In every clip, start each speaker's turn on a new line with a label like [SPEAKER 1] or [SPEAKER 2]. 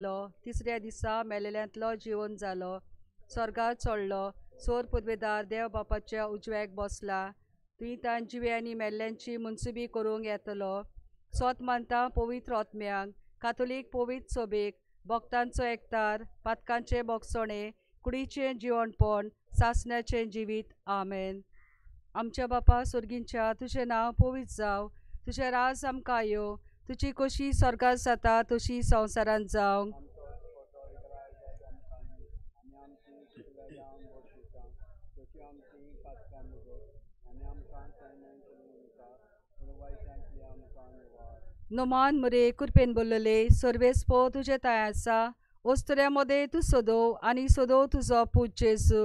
[SPEAKER 1] तिसऱ्या दिसा मेलेल्यांतलो जिवन जालो, स्वर्गार चडलो, सोर पुर्वेदार देव बापाच्या उजव्याक बसला. तुवें तां जिवे आनी मेल्ल्यांची मुनसुबी करूंक येतलो. सोत मानता पवित्र आत्म्यांक, कातोलीक पवित्र सोबेक, भक्तांचो एकतार, पातकांचे बोगसणे, कुडीचें जिवणपण, सासण्याचें जिवीत. आमेन. आमच्या बापा सोर्गींच्या, तुजें नांव पवित्र जावं, तुजें राज आमकां यो, तुजी कशी स्वर्गार जाता तशी संवसारांत जावं. नोमान मुरे कुरपेन बोलले, सर्वेस पो तुजे ताय आसा, ओस्तऱ्या मदें तूं सोदो आनी सोदो तुजो पूत जेजू.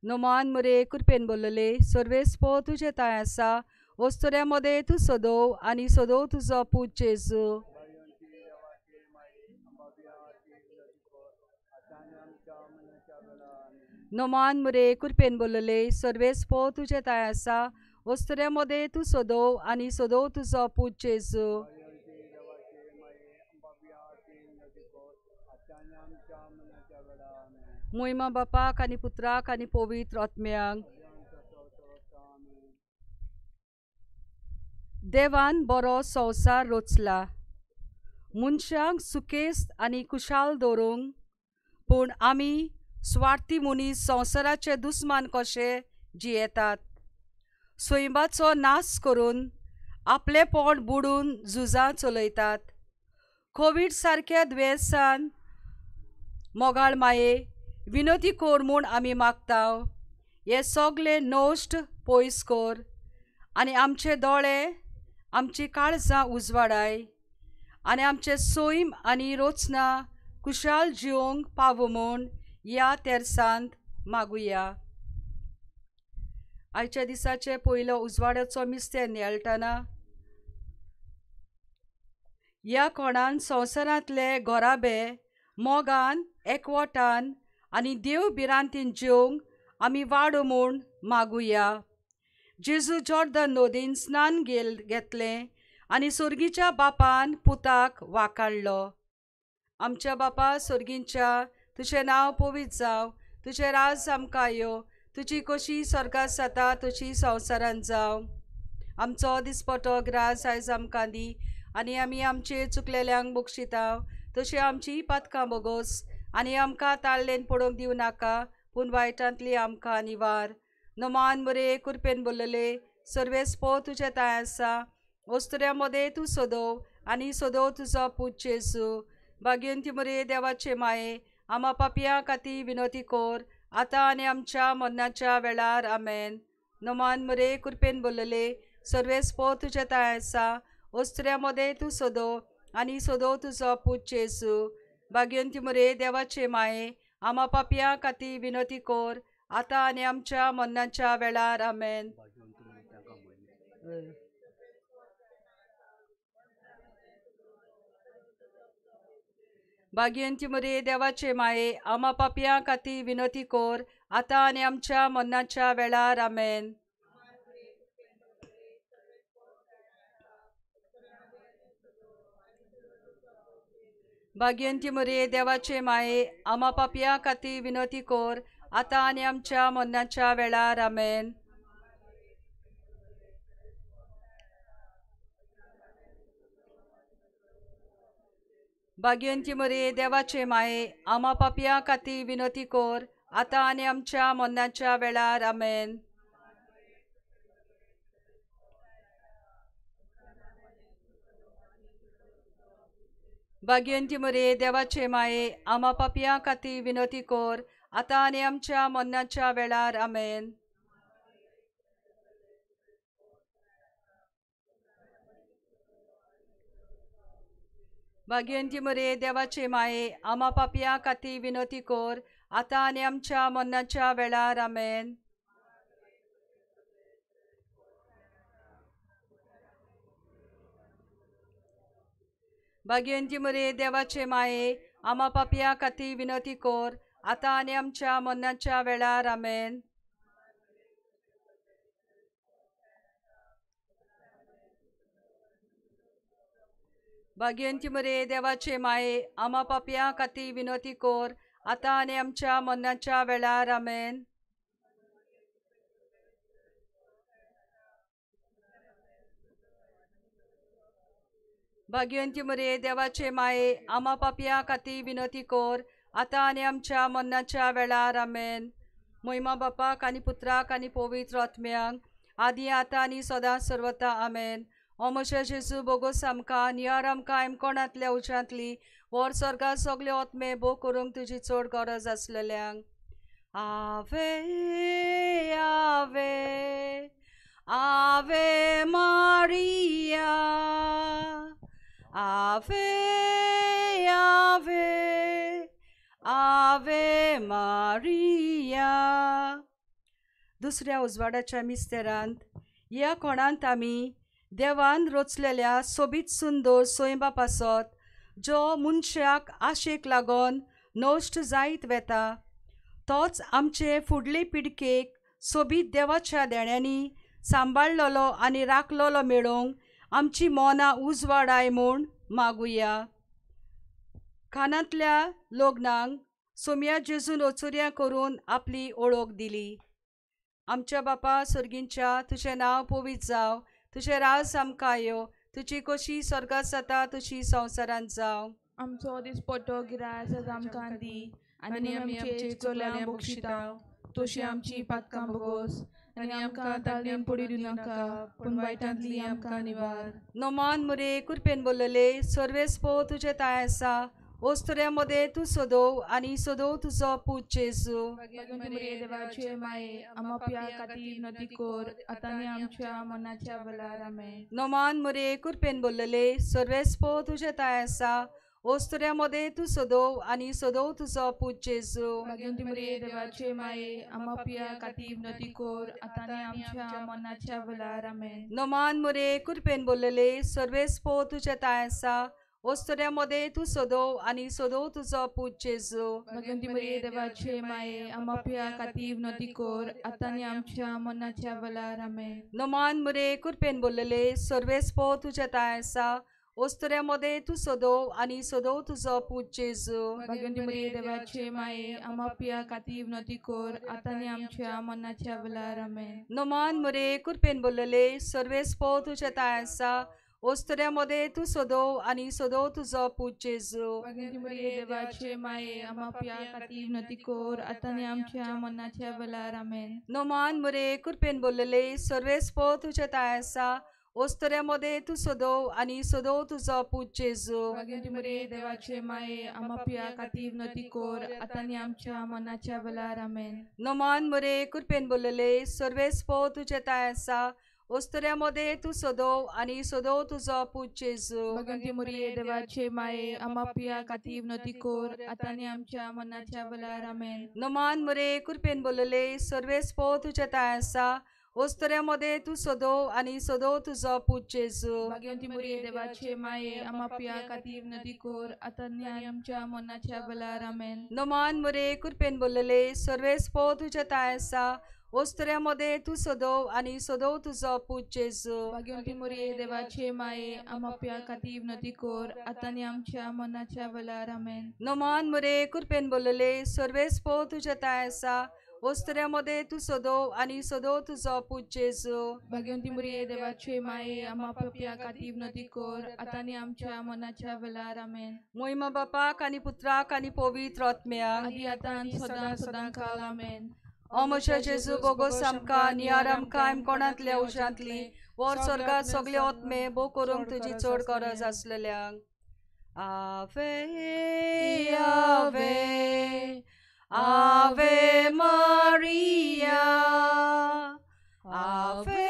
[SPEAKER 1] नोमान मुरे कुरपेन बोलले, सर्वेस पो तुजे ताय आसा, ओस्तऱ्या मदें तूं सोदो आनी सोदो तुजो पूत जेजू. नोमान मुरे कुरपेन बोलले, सर्वेस पो तुजे ताय आसा, ओस्तऱ्या मदें तूं सोदो आनी सोदो तुजो पूत जेजू. मोहिमा बापाक आनी पुत्राक आनी पवित्र आत्म्यांक. देवान बरो संवसार रचला, मनशांक सुखेस्त आनी खुशाल दवरूंक, पूण आमी स्वार्थी मनीस संवसाराचे दुस्मान कशे जियेतात. सैमाचो नाश करून आपलें पोट बुडून झुजां चलयतात. कोवीड सारक्या दुयेंसान मोगाळ माये विनोदी कर म्हूण आमी मागता. हे सगळे नश्ट पयस कर आनी आमचे दोळे, आमची काळजां उजवाडाय आनी आमचें सैम आनी रचना खुशाल जिवंक पावो म्हूण ह्या तेरसांत मागुया. आयच्या दिसाचे पयलो उजवाडाचो मिस्तेर नियाळटना ह्या कोणान संवसारांतले घराबे मोगान, एकवटान आनी देव भिरांतीन जेवंक आमी वाडो म्हूण मागुया. जेजू जॉर्दन नदीन स्नान घेतलें आनी सोर्गीच्या बापान पुताक वाकाडलो. आमच्या बापा सोर्गींच्या, तुजें नांव पवित्र जावं, तुजें राज आमकां यो, तुजी कशी स्वर्गार जाता तशी संवसारांत जावं. आमचो दिसपटो ग्रास आयज आमकां दी आनी आमी आमचे चुकलेल्यांक बक्षिता तशी आमची पातकां बोगोस आनी आमकां ताळ्ळेन पडोवंक दिवं नाका, पूण वायटांतली आमकां निवार. नमान बरे कुरपेन बोलले, सर्वेस पो तुजें ताय आसा, ओस्तऱ्या मदें तूं सोदो आनी सोदो तुजो पूत जेजू. भाग्यंती मुरे देवाचे माये, आमा पापयां खातीर विनोती कर, आतां आनी आमच्या मरणाच्या वेळार. आमेन. नमान मुरे कुरपेन बोलले, सर्वेस पो तुजें ताय आसा, ओस्तऱ्या मदें तूं सोदो आनी सोदो तुजो पूत जेजू. भाग्यंती मुरे देवाचे माये, आमा पापयां खातीर विनोती कर, आतां आनी आमच्या मरणाच्या वेळार. आमेन. भाग्यंती मुरे देवाचे माये, आमा पापयां खातीर विनोती कर, आतां आनी आमच्या मरणाच्या वेळार. आमेन. भाग्यंती मुरे देवाचे माये, आमा पापयां खातीर विनोती कर, आतां आनी आमच्या मरणाच्या वेळार. आमेन. भाग्यंती मुरे देवाचे माये, आमा पापयां खातीर विनोती कर, आतां आनी आमच्या मरणाच्या वेळार. आमेन. भाग्यंती मुरे देवाचे माये, आमा पापयां खातीर विनोती कर, आतां आनी आमच्या मरणाच्या वेळार. आमेन. भाग्यंती मुरे देवाचे माये, आमा पापयां खातीर विनोती कर, आतां आनी आमच्या मरणाच्या वेळार. आमेन. भाग्यंती मुरे देवाचे माये, आमा पापयां खातीर विनोती कर, आतां आनी आमच्या मरणाच्या वेळार. आमेन. भाग्यवंती मरे देवाचे माये आमा पापयां खातीर विनवती कर आतां आनी आमच्या मरणाच्या वेळार आमेन. भाग्यवंती मरे देवाचे माये आमा पापयां खातीर विनवती कर आतां आनी आमच्या मरणाच्या वेळार आमेन. महिमा बापाक आनी पुत्राक आनी पवित्र आत्म्यांक आदी आतां आनी सदां सर्वता आमेन. ओ म्हज्या जेजू बोगोस आमकां नियार आमकां एमकोणांतल्या उज्यांतली व्हर स्वर्गात सगळे आत्मे भोग करूंक तुजी चड गरज आसलेल्यांक. Ave Ave Ave Maria Ave Ave Ave Maria. दुसऱ्या उजवाडाच्या मिस्तेरांत ह्या कोणांत आमी देवान रचलेल्या सोबीत सुंदर सोयंबा पासत जो मनशाक आशेक लागून नश्ट जायत वेता तोच आमचे फुडले पिडकेक सोबीत देवाच्या देण्यांनी सांबाळलेलो आनी राखलेलो मेळोवंक आमची मनां उजवाडाय म्हूण मागुया. खानांतल्या लग्नांक सोम्या जेजून ओचुर्या करून आपली ओळख दिली. आमच्या बापा सर्गींच्या तुजें नांव पवित्र जावं, तुजें राज आमकां यो, तुजी कशी स्वर्गात जाता तशी संवसारांत जावं.
[SPEAKER 2] आमचो दिसपट्टो गिरास आज आमकां दी आनी आमी आमचे चोल्यां बक्षिता तशी आमची पातकां बोगोस आनी आमकां ताल्ल्यान पडू दिवनाका पूण वायटांतली आमकां निवार.
[SPEAKER 1] नोमान मुरे कृपेन बोलले सर्वेस पो तुजें ताय आसा ओस्तुऱ्या मदें तूं सोदोव आनी सोदोव तुजो पूत जेजू.
[SPEAKER 2] मरिये देवाचे माये आमा पापयां खातीर विनवती कर आतां आनी आमच्या मरणाच्या वेळार आमेन.
[SPEAKER 1] नोमान मुरे कृपेन बोलले सर्वेस पो तुजें ताय आसा ओस्तुऱ्या मदें तूं सोदोव आनी सोदोव तुजो पूत जेजू.
[SPEAKER 2] मरिये देवाचे माये आमा पापयां खातीर विनवती कर आतां आनी आमच्या मरणाच्या वेळार आमेन.
[SPEAKER 1] नोमान मुरे कृपेन बोलले सर्वेस पो तुजें ताय आसा ओस्तुऱ्या मदें तूं सोदोव आनी सोदोव तुजो पूत जेजू.
[SPEAKER 2] मरिये देवाचे माये आमा पापयां खातीर विनवती कर आतां आनी आमच्या मरणाच्या वेळार आमेन.
[SPEAKER 1] नोमान मुरे कृपेन बोलले सर्वेस पो तुजें ताय आसा ओस्तुऱ्या मदें तूं सोदोव आनी सोदोव तुजो पूत जेजू.
[SPEAKER 2] मरिये देवाचे माये आमा पापयां खातीर विनवती कर आतां आनी आमच्या मरणाच्या वेळार आमेन.
[SPEAKER 1] नोमान मुरे कृपेन बोलले सर्वेस पो तुजें ताय आसा ओस्तुऱ्या मदें तूं सोदोव आनी सोदोव तुजो पूत जेजू.
[SPEAKER 2] मरिये देवाचे माये आमा पापयां खातीर विनवती कर आतां आनी आमच्या मरणाच्या वेळार आमेन.
[SPEAKER 1] नोमान मुरे कृपेन बोलले सर्वेस पो तुजें ताय आसा ओस्तुऱ्या मदें तूं सोदोव आनी सोदोव तुजो पूत जेजू.
[SPEAKER 2] मरिये देवाचे माये आमा पापयां खातीर विनवती कर आतां आनी आमच्या मरणाच्या वेळार आमेन.
[SPEAKER 1] नोमान मुरे कृपेन बोलले सर्वेस पो तुजें ताय आसा ओस्तुऱ्या मदें तूं सोदोव आनी सोदोव तुजो पूत जेजू.
[SPEAKER 2] मरिये देवाचे माये आमा पापयां खातीर विनवती कर आतां आनी आमच्या मरणाच्या वेळार आमेन.
[SPEAKER 1] नोमान मुरे कृपेन बोलले सर्वेस पो तुजें ताय आसा ओस्तुऱ्या मदें तूं सोदोव आनी सोदोव तुजो पूत जेजू.
[SPEAKER 2] मरिये देवाचे माये आमा पापयां खातीर विनवती कर आतां आनी आमच्या मरणाच्या वेळार आमेन.
[SPEAKER 1] नोमान मुरे कृपेन बोलले सर्वेस पो तुजें ताय आसा ओस्तुऱ्या मदें तूं सोदोव आनी सोदोव तुजो पूत जेजू.
[SPEAKER 2] मरिये देवाचे माये आमा पापयां खातीर विनवती कर आतां आनी आमच्या मरणाच्या वेळार आमेन.
[SPEAKER 1] नोमान मुरे कृपेन बोलले सर्वेस पो तुजें ताय आसा ओस्तुऱ्या मदें तूं सोदोव आनी सोदोव तुजो पूत जेजू.
[SPEAKER 2] मरिये देवाचे माये आमा पापयां खातीर विनवती कर आतां आनी आमच्या मरणाच्या वेळार आमेन.
[SPEAKER 1] महिमा बापाक आनी पुत्राक आनी पवित्र आत्म्याक
[SPEAKER 2] आदी आतां आनी सदां सदां काल आमेन.
[SPEAKER 1] ओ म्हज्या जेजू बोगोस आमकां नियार आमकां एमकोणांतल्या उज्यांतली वर स्वर्गात सगळे आत्मे भोग करूंक तुजी चड गरज आसलेल्यांक. Ave Ave Ave Maria Ave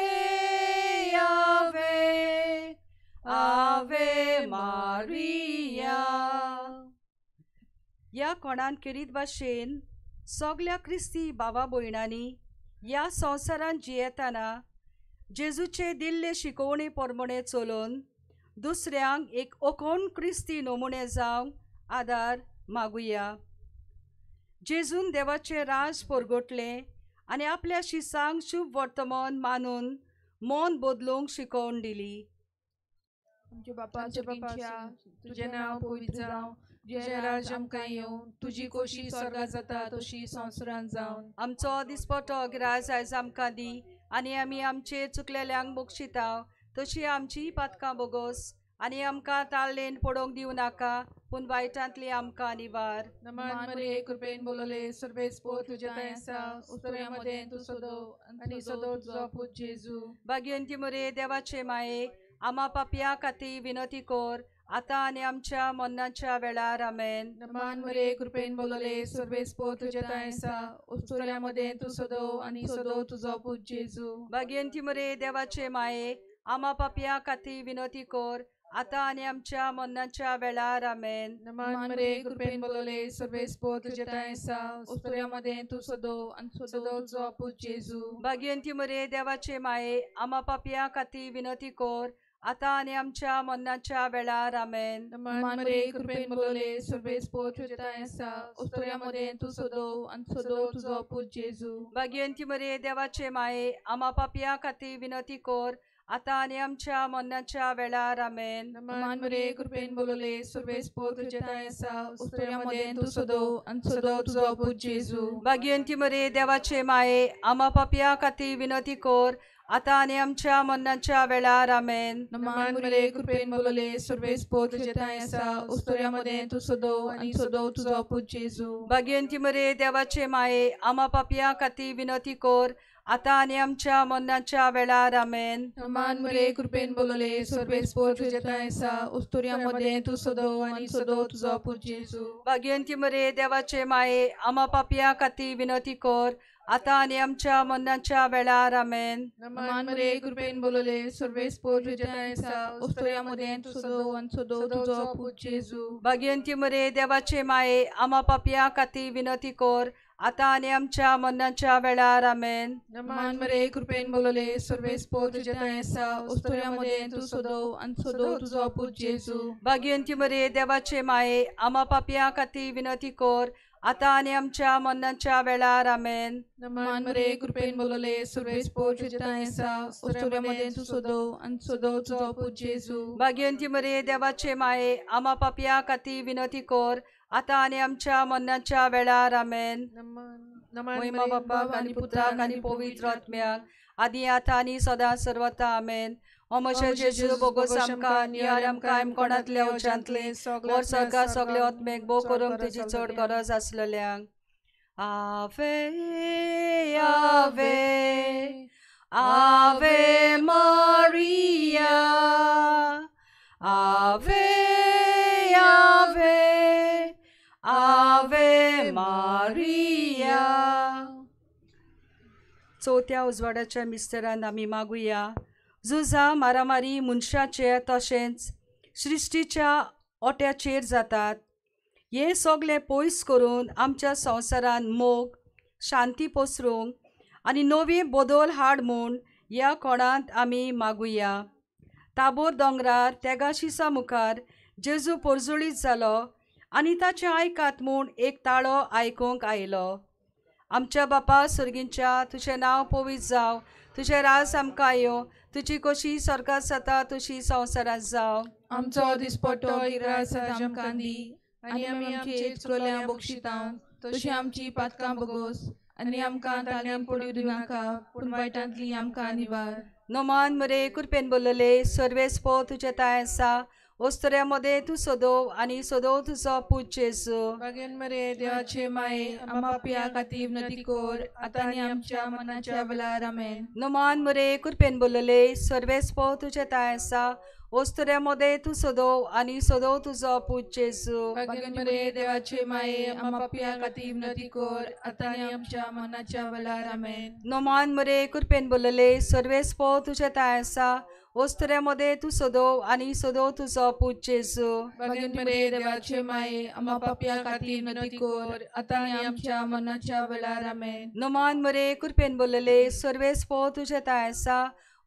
[SPEAKER 1] Ave Ave Maria. ह्या कोणान केरीत भाशेन सगल्या क्रिस्ती भावा भयणांनी ह्या संवसारांत जियेतना जेजूचे दिल्ले शिकोवणे प्रमाणे चलोवन दुसऱ्यांक एक ओकोन क्रिस्ती नमुने जावंक आदार मागुया. जेजून देवाचें राज परगटलें आनी आपल्या शिसांक शुभ वर्तमान मानून मन बदलूंक शिकोवन दिली.
[SPEAKER 2] आमच्या बापा स्वर्गींच्या तुजें नांव पवित्र जावं, तुजें राज्य आमकां येवं, तुजी कोशी स्वर्गात जाता तशी संवसारांत जावन.
[SPEAKER 1] आमचो दिसपटो गिरास आयज आमकां दी आनी आमी आमचे चुकलेल्यांक बक्षिता तशी आमची पातकां बोगोस आनी आमकां ताळलेन पडोवंक दिवं नाका पूण वायटांतली आमकां निवार.
[SPEAKER 2] नमन मरिये कृपेन बोलले सर्वेस्पोर तुजे थंय आसा, उस्तुऱ्या मदें तूं सदो आनी सदो तुजो पूत जेजू.
[SPEAKER 1] भाग्यवंती मरिये देवाचे माये आमा पापया खातीर विनंती कर आतां आनी आमच्या मरणाच्या वेळार. आमेन.
[SPEAKER 2] नमन मरिये कृपेन बोलले सर्वेस्पोर तुजे थंय आसा, उस्तुऱ्या मदें तूं सदो आनी सदो तुजो पूत जेजू.
[SPEAKER 1] भाग्यवंती मरिये देवाचे माये आमा पापया खातीर विनंती कर आतां आनी आमच्या मरणाच्या वेळार. आमेन.
[SPEAKER 2] नमन मरिये कृपेन बोलले सर्वेस्पोर तुजे थंय आसा, उस्तुऱ्या मदें तूं सदो आनी सदो तुजो पूत जेजू.
[SPEAKER 1] भाग्यवंती मरिये देवाचे माये आमा पापया खातीर विनंती कर आतां आनी आमच्या मरणाच्या वेळार. आमेन.
[SPEAKER 2] नमन मरिये कृपेन बोलले सर्वेस्पोर तुजे थंय आसा, उस्तुऱ्या मदें तूं सदो आनी सदो तुजो पूत जेजू.
[SPEAKER 1] भाग्यवंती मरिये देवाचे माये आमा पापया खातीर विनंती कर आतां आनी आमच्या मरणाच्या वेळार. आमेन.
[SPEAKER 2] नमन मरिये कृपेन बोलले सर्वेस्पोर तुजे थंय आसा, उस्तुऱ्या मदें तूं सदो आनी सदो तुजो पूत जेजू.
[SPEAKER 1] भाग्यवंती मरिये देवाचे माये आमा पापया खातीर विनंती कर आतां आनी आमच्या मरणाच्या वेळार. आमेन.
[SPEAKER 2] नमन मरिये कृपेन बोलले सर्वेस्पोर तुजे थंय आसा, उस्तुऱ्या मदें तूं सदो आनी सदो तुजो पूत जेजू.
[SPEAKER 1] भाग्यवंती मरिये देवाचे माये आमा पापया खातीर विनंती कर आतां आनी आमच्या मरणाच्या वेळार. आमेन.
[SPEAKER 2] नमन मरिये कृपेन बोलले सर्वेस्पोर तुजे थंय आसा, उस्तुऱ्या मदें तूं सदो आनी सदो तुजो पूत जेजू.
[SPEAKER 1] भाग्यवंती मरिये देवाचे माये आमा पापया खातीर विनंती कर आतां आनी आमच्या मरणाच्या वेळार. आमेन.
[SPEAKER 2] नमन मरिये कृपेन बोलले सर्वेस्पोर तुजे थंय आसा, उस्तुऱ्या मदें तूं सदो आनी सदो तुजो पूत जेजू.
[SPEAKER 1] भाग्यवंती मरिये देवाचे माये आमा पापया खातीर विनंती कर आतां आनी आमच्या मरणाच्या वेळार. आमेन.
[SPEAKER 2] नमन मरिये कृपेन बोलले सर्वेस्पोर तुजे थंय आसा, उस्तुऱ्या मदें तूं सदो आनी सदो तुजो पूत जेजू.
[SPEAKER 1] भाग्यवंती मरिये देवाचे माये आमा पापया खातीर विनंती कर आतां आनी आमच्या मरणाच्या वेळार. आमेन.
[SPEAKER 2] नमन मरिये कृपेन बोलले सर्वेस्पोर तुजे थंय आसा, उस्तुऱ्या मदें तूं सदो आनी सदो तुजो पूत जेजू.
[SPEAKER 1] भाग्यवंती मरिये देवाचे माये आमा पापया खातीर विनंती कर आतां आनी आमच्या मरणाच्या वेळार. आमेन. महिमा बापाक आनी पुत्राक आनी पवित्र आत्म्याक आदी आतां आनी सदां सर्वता. आमेन. ओ म्हज्या जेजू बोगोस आमकां आनी आमकां कोणांतल्या उज्यांतले वर स्वर्गा सगळे आत्मेक भोव करूंक तुजी चड गरज आसलेल्यांक. Ave Ave Ave Maria Ave Ave Ave Maria. चवथ्या उजवाडाच्या मिस्तरान आमी मागुया. झुजां मारामारी मनशाचे तशेंच सृश्टीच्या ओट्याचेर जातात. हें सगळें पयस करून आमच्या संवसारान मोग शांती पसरूंक आनी नवी बदल हाड म्हूण ह्या कोणांत आमी मागुया. ताबोर दोंगरार तेगाशिसा मुखार जेजू पोरजोळीत जालो आनी ताचें आयकात म्हूण एक ताळो आयकूंक आयलो. आमच्या बापा सर्गींच्या तुजें नांव पवित्र जावं, तुजें राज आमकां येवं, तुजी कशी स्वर्गात जाता तशी संवसारांत जावं.
[SPEAKER 2] आमचो दिसपट्टो गिरास आमकां दी आनी आमी आमचे चुकल्या बक्षिता तशी आमची पातकां बगोस आनी आमकां ताल्यान पडूं दिनाका पूण वायटांतली आमकां निवार.
[SPEAKER 1] नमान मरे कृपेन बोलले सर्वेस्पो तुजें ताय आसा, ओस्तऱ्या मदें तूं सदो आनी सदो तुजो पूत जेजू.
[SPEAKER 2] भाग्यन मरे देवाचे माये आमा पापया खातीर विनंती कर आतां आनी आमच्या मनाच्या वेळार. आमेन.
[SPEAKER 1] नमान मरे कृपेन बोलले सर्वेस्पो तुजें ताय आसा, ओस्तऱ्या मदें तूं सदो आनी सदो तुजो पूत जेजू.
[SPEAKER 2] भाग्यन मरे देवाचे माये आमा पापया खातीर विनंती कर आतां आनी आमच्या मनाच्या वेळार. आमेन.
[SPEAKER 1] नमान मरे कृपेन बोलले सर्वेस्पो तुजें ताय आसा, ओस्तऱ्या मदें तूं सदो आनी सदो तुजो पूत जेजू.
[SPEAKER 2] भाग्यन मरे देवाचे माये आमा पापया खातीर विनंती कर आतां आनी आमच्या मनाच्या वेळार. आमेन.
[SPEAKER 1] नमान मरे कृपेन बोलले सर्वेस्पो तुजें ताय आसा,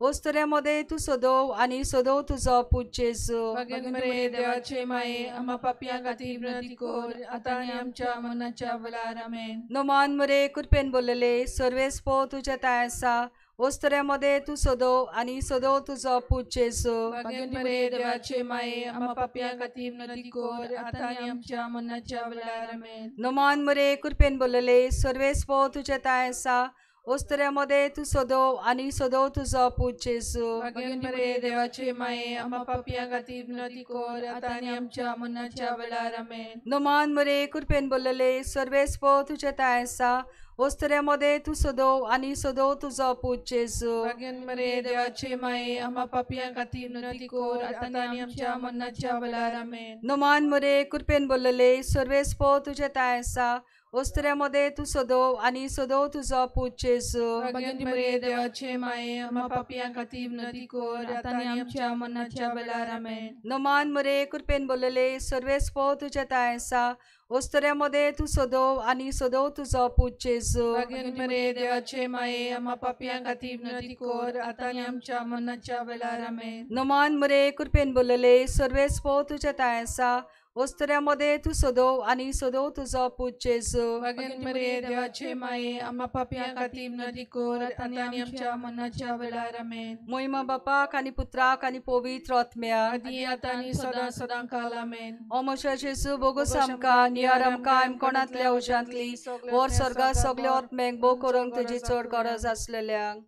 [SPEAKER 1] ओस्तऱ्या मदें तूं सदो आनी सदो तुजो पूत जेजू.
[SPEAKER 2] भाग्यन मरे देवाचे माये आमा पापया खातीर विनंती कर आतां आनी आमच्या मनाच्या वेळार. आमेन.
[SPEAKER 1] नमान मरे कृपेन बोलले सर्वेस्पो तुजें ताय आसा, ओस्तऱ्या मदें तूं सदो आनी सदो तुजो पूत जेजू.
[SPEAKER 2] भाग्यवंती मरिये देवाचे माये, आम्हा पापयां खातीर विनंती कर आतां आनी आमच्या मरणाच्या वेळार. आमेन.
[SPEAKER 1] नमान मरे कृपेन बोलले सर्वेस्पो तुजें तांय आसा, ओस्तऱ्या मदें तूं सदो आनी सदो तुजो पूत जेजू.
[SPEAKER 2] भाग्यवंती मरिये देवाचे माये, आम्हा पापयां खातीर विनंती कर आतां आनी आमच्या मरणाच्या वेळार. आमेन.
[SPEAKER 1] नमान मरे कृपेन बोलले सर्वेस्पो तुजें तांय आसा, ओस्तऱ्या मदें तूं सदो आनी सदो तुजो पूत जेजू.
[SPEAKER 2] भाग्यवंती मरिये देवाचे माये, आम्हा पापयां खातीर विनंती कर आतां आनी आमच्या मरणाच्या वेळार. आमेन.
[SPEAKER 1] नमान मरे कृपेन बोलले सर्वेस्पो तुजें तांय आसा, ओस्तऱ्या मदें तूं सदो आनी सदो तुजो पूत जेजू.
[SPEAKER 2] भाग्यवंती मरिये देवाचे माये, आम्हा पापयां खातीर विनंती कर आतां आनी आमच्या मरणाच्या वेळार. आमेन.
[SPEAKER 1] नमान मरे कृपेन बोलले सर्वेस्पो तुजें तांय आसा, ओस्तऱ्या मदें तूं सदो आनी सदो तुजो पूत जेजू.
[SPEAKER 2] भाग्यवंती मरिये देवाचे माये, आम्हा पापयां खातीर विनंती कर आतां आनी आमच्या मरणाच्या वेळार. आमेन.
[SPEAKER 1] नमान मरे कृपेन बोलले सर्वेस्पो तुजें तांय आसा, ओस्तऱ्या मदें तूं सदो आनी सदो तुजो पूत जेजू.
[SPEAKER 2] भाग्यवंती मरिये देवाचे माये, आम्हा पापयां खातीर विनंती कर आतां आनी आमच्या मरणाच्या वेळार. आमेन.
[SPEAKER 1] मोहिमा बापाक आनी पुत्राक आनी पवित्र आत्म्याक,
[SPEAKER 2] आदी आतां आनी सदां सदां काल. आमेन.
[SPEAKER 1] ओ म्हज्या जेजू बोगोस आमकां नियार आमकां कोणांतल्या उज्यांतली वर स्वर्गा सगल्या आत्म्यांक भोव करूंक तुजी चड गरज आसलेल्यांक.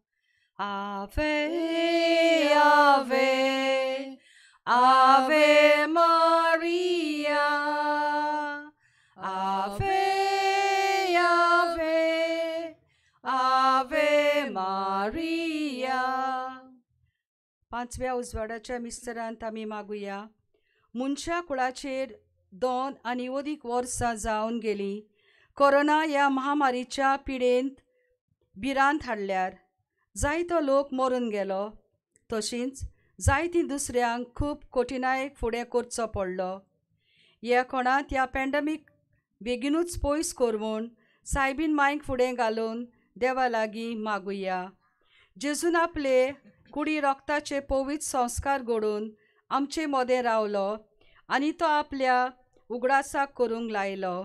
[SPEAKER 1] Ave, Ave, Ave Maria, Ave, Ave, Ave Maria. पांचव्या उजवाडाच्या मिस्तरांत आमी मागुया. मनशा कुळाचेर 2 आनी अदीक वर्सां जावन गेलीं कोरोना ह्या महामारीच्या पिडेंत भिरांत हाडल्यार जायतो लोक मरून गेलो, तशींच जायतीं दुसऱ्यांक खूब कठिणायेक फुडें करचो पडलो. ह्या कोणांत ह्या पॅन्डमीक बेगिनूच पयस कर म्हूण सायबीन मायक फुडें घालून देवा लागीं मागुया. जेजून आपले कुडी रक्ताचे पवित्र संस्कार घडोवन आमचे मदें रावलो आनी तो आपल्या उगडासाक करूंक लायलो.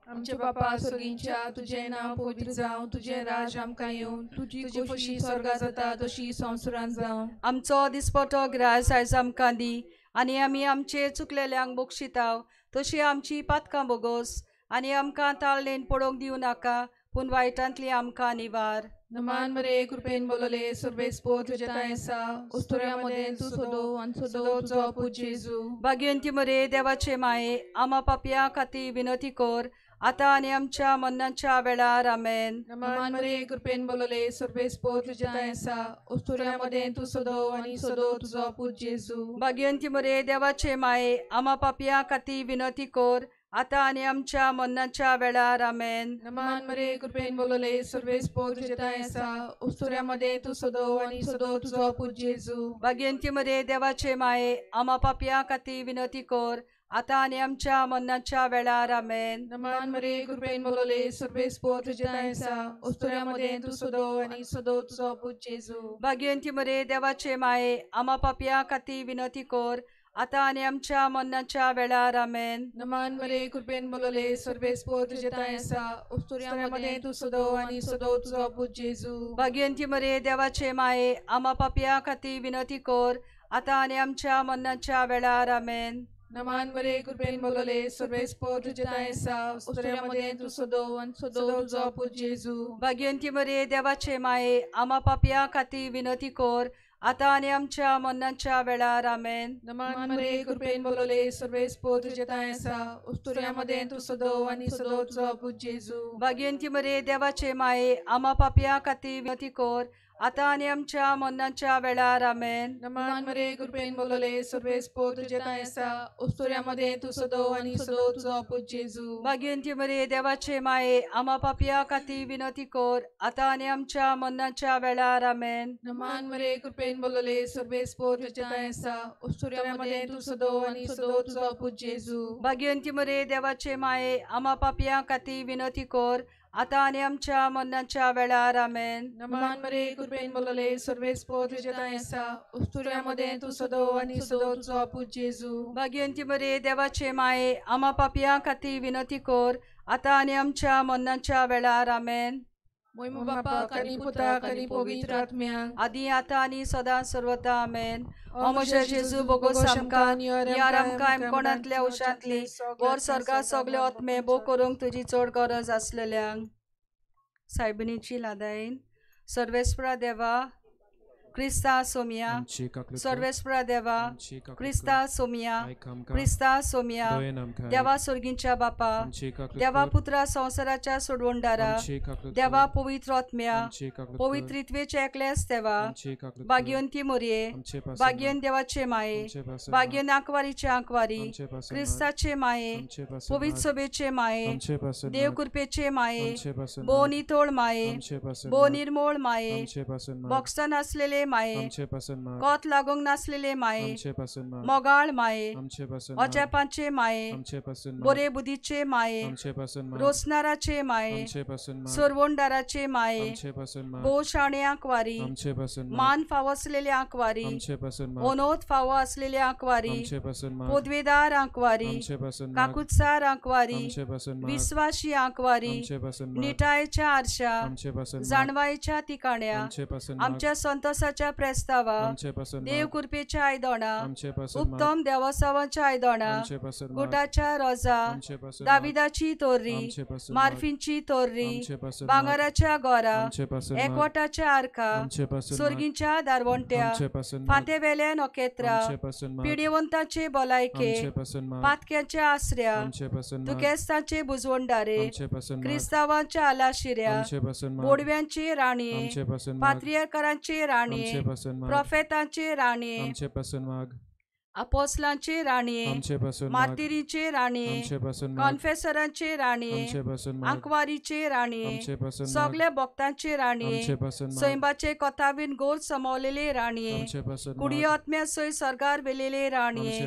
[SPEAKER 2] आमचे बापा स्वर्गींच्या, तुजें नांव पवित्र जावं, तुजें राज आमकां येवं, तुजी खोशी स्वर्गा जाता तशी संवसारांत जावं.
[SPEAKER 1] आमचो दिसपटो ग्रास आयज आमकां दी आनी आमी आमचे चुकलेल्यांक बक्षिताव तशी आमची पातकां बोगोस आनी आमकां ताळणेन पडोवंक दिवं नाका, पूण वायटांतली आमकां निवार.
[SPEAKER 2] नमान मरे कृपेन बोलले सर्वेस्पो तुजें तांय आसा, ओस्तोऱ्या मदें तूं सदो आनी सदो तुजो पूत जेजू.
[SPEAKER 1] भाग्यवंती मरे देवाचे माये, आमा पापयां खातीर विनंती कर आतां आनी आमच्या मरणाच्या वेळार. आमेन.
[SPEAKER 2] नमान मरे कृपेन बोलले सर्वेस्पो तुजें तांय आसा, ओस्तोऱ्या मदें तूं सदो आनी सदो तुजो पूत जेजू.
[SPEAKER 1] भाग्यवंती मरे देवाचे माये, आमा पापयां खातीर विनंती कर आतां आनी आमच्या मरणाच्या वेळार. आमेन.
[SPEAKER 2] नमान मरे कृपेन बोलले सर्वेस्पो तुजें तांय आसा, ओस्तोऱ्या मदें तूं सदो आनी सदो तुजो पूत जेजू.
[SPEAKER 1] भाग्यवंती मरे देवाचे माये, आमा पापयां खातीर विनंती कर आतां आनी आमच्या मरणाच्या वेळार. आमेन.
[SPEAKER 2] नमान मरे कृपेन बोलले सर्वेस्पो तुजें तांय आसा, ओस्तोऱ्या मदें तूं सदो आनी सदो तुजो पूत जेजू.
[SPEAKER 1] भाग्यवंती मरे देवाचे माये, आमा पापयां खातीर विनंती कर आतां आनी आमच्या मरणाच्या वेळार. आमेन.
[SPEAKER 2] नमान मरे कृपेन बोलले सर्वेस्पो तुजें तांय आसा, ओस्तोऱ्या मदें तूं सदो आनी सदो तुजो पूत जेजू.
[SPEAKER 1] भाग्यवंती मरे देवाचे माये, आमा पापयां खातीर विनंती कर आतां आनी आमच्या मरणाच्या वेळार. आमेन.
[SPEAKER 2] नमान मरे कृपेन बोलले सर्वेस्पो तुजें तांय आसा, ओस्तोऱ्या मदें तूं सदो आनी सदो तुजो पूत जेजू.
[SPEAKER 1] भाग्यवंती मरे देवाचे माये, आमा पापयां खातीर विनंती कर आतां आनी आमच्या मरणाच्या वेळार. आमेन.
[SPEAKER 2] नमान मरे कृपेन बोलले सर्वेस्पो तुजें तांय आसा, ओस्तोऱ्या मदें तूं सदो आनी सदो तुजो पूत जेजू.
[SPEAKER 1] भाग्यवंती मरे देवाचे माये, आमा पापयां खातीर विनंती कर आतां आनी आमच्या मरणाच्या वेळार. आमेन.
[SPEAKER 2] नमान मरे कृपेन बोलले सर्वेस्पो तुजें तांय आसा, ओस्तोऱ्या मदें तूं सदो आनी सदो तुजो पूत जेजू.
[SPEAKER 1] भाग्यवंती मरे देवाचे माये, आमा पापयां खातीर विनंती कर आतां आनी आमच्या मरणाच्या वेळार. आमेन.
[SPEAKER 2] नमान मरे कृपेन बोलले सर्वेस्पो तुजें तांय आसा, ओस्तोऱ्या मदें तूं सदो आनी सदो तुजो पूत जेजू.
[SPEAKER 1] भाग्यवंती मरे देवाचे माये, आमा पापयां खातीर विनंती कर आतां आनी आमच्या मरणाच्या वेळार. आमेन.
[SPEAKER 2] नमान मरे कृपेन बोलले सर्वेस्पो तुजें तांय आसा, ओस्तोऱ्या मदें तूं सदो आनी सदो तुजो पूत जेजू.
[SPEAKER 1] भाग्यवंती मरे देवाचे माये, आमा पापयां खातीर विनंती कर आतां आनी आमच्या मरणाच्या वेळार. आमेन.
[SPEAKER 2] मोहिमा बापाक आनी पुताक आनी पवित्र आत्म्याक
[SPEAKER 1] आदी आतां आनी सदां सर्वता आमेन. ओ म्हज्या जेजू बोगोस आमकां यार आमकां कोणांतल्या उशांतली वर स्वर्गा सगळे आत्मे भोग करूंक तुजी चड गरज आसलेल्यांक. सायबिणीची लादायन. सर्वेस्परा देवा क्रिस्ता सोमिया, सर्वेस्परा देवा क्रिस्ता सोमिया, क्रिस्ता सोमिया, देवा स्वर्गींच्या बापा, देवा पुत्रा संवसाराच्या सोडवणदारा, देवा पवित्र आत्म्या, पवित्रित्वेचे एकलेच देवा, भाग्यवंती मोरये, भाग्यवन देवाचे माये, भाग्यवन आंकवारीचे आंकवारी, क्रिस्ताचे माये, पवित्र सभेचे माये, देव कृपेचे माये, भोव नितळ माये, भोव निर्मोळ माये, बॉक्सन आसलेले माये, कोत लागूंक नासलेले माये, मोगाळ माये, अजापांचे माये, बरे बुद्धीचे माये, रोसनाराचे माये, सरवणदाराचे माये, भोव शाणे आंकवारी, मान फावो आसलेले आंकवारी, ओनोत फावो आसलेले आंकवारी, पदवेदार आंकवारी, काकुत्सार आंकवारी, विस्वाशी आंकवारी, निटायेच्या आरशा, जाणवायेच्या तिकाण्या, आमच्या संतोषाच्या प्रस्तावा, देव कृपेच्या आयदोणा, उत्तम देवसावाच्या आयदोणा, गुटाच्या रोजा, दाविदाची तोर्री, मार्फींची तोर्री, भांगराच्या गोरा, एकवटाच्या आरका, स्वर्गींच्या दारवंट्या, फांतेवेल्या नखेत्रा, पिडेवंताचे भलायके, पातक्याच्या आसऱ्या, दुखेस्तांचे बुजवणदारे, क्रिस्तावांच्या आलाशिऱ्या, बोडव्यांची राणये, पात्रियकारांची राणये, प्रोफेतांची राणये, अपोस्लांची राणये, मार्तिरीचे राणये, कॉन्फेसरांचे राणये, आंकवारीचे राणये, सगळ्या भक्तांचे राणये, सैंबाचे कथावीन गोल समवलेले राणये, कुडी आत्म्या सय सरकार वेलेले राणये,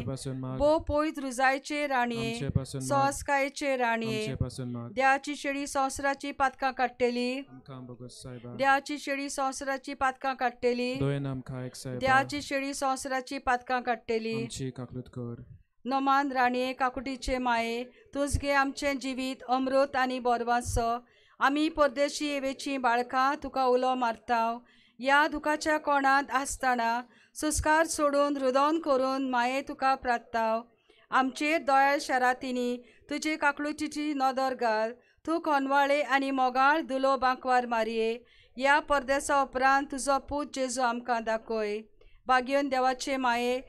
[SPEAKER 1] भोव पवित्र रुजायचे राणये, सहसकायेचे राणये, देवाची शेळी संवसाराची पातकां काडटली, देवाची शेळी संवसाराची पातकां काडटली, देवाची शेळी संवसाराची पातकां काडटली. नमान राणये काकुटीचे माये, तुज गे आमचें जिवीत अमृत आनी बोरवासो, आमी परदेशी येवेचीं बाळकां तुका उलो मारता. ह्या दुखाच्या कोणांत आसतना सुस्कार सोडून रुदोन करून माये तुका प्रार्थता. आमचेर दोयाळ शरातींनी तुजे काकळुटीची नदर घाल, तूं कोनवाळे आनी मोगाळ दुलो बांकवार मारये. ह्या परदेसा उपरांत तुजो पूत जेजू आमकां दाखय. भाग्यन देवाचे माये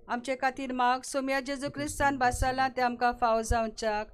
[SPEAKER 1] आमचे खातीर माग, सोम्या जेजू क्रिस्तान भासाला तें आमकां फावो जावच्याक.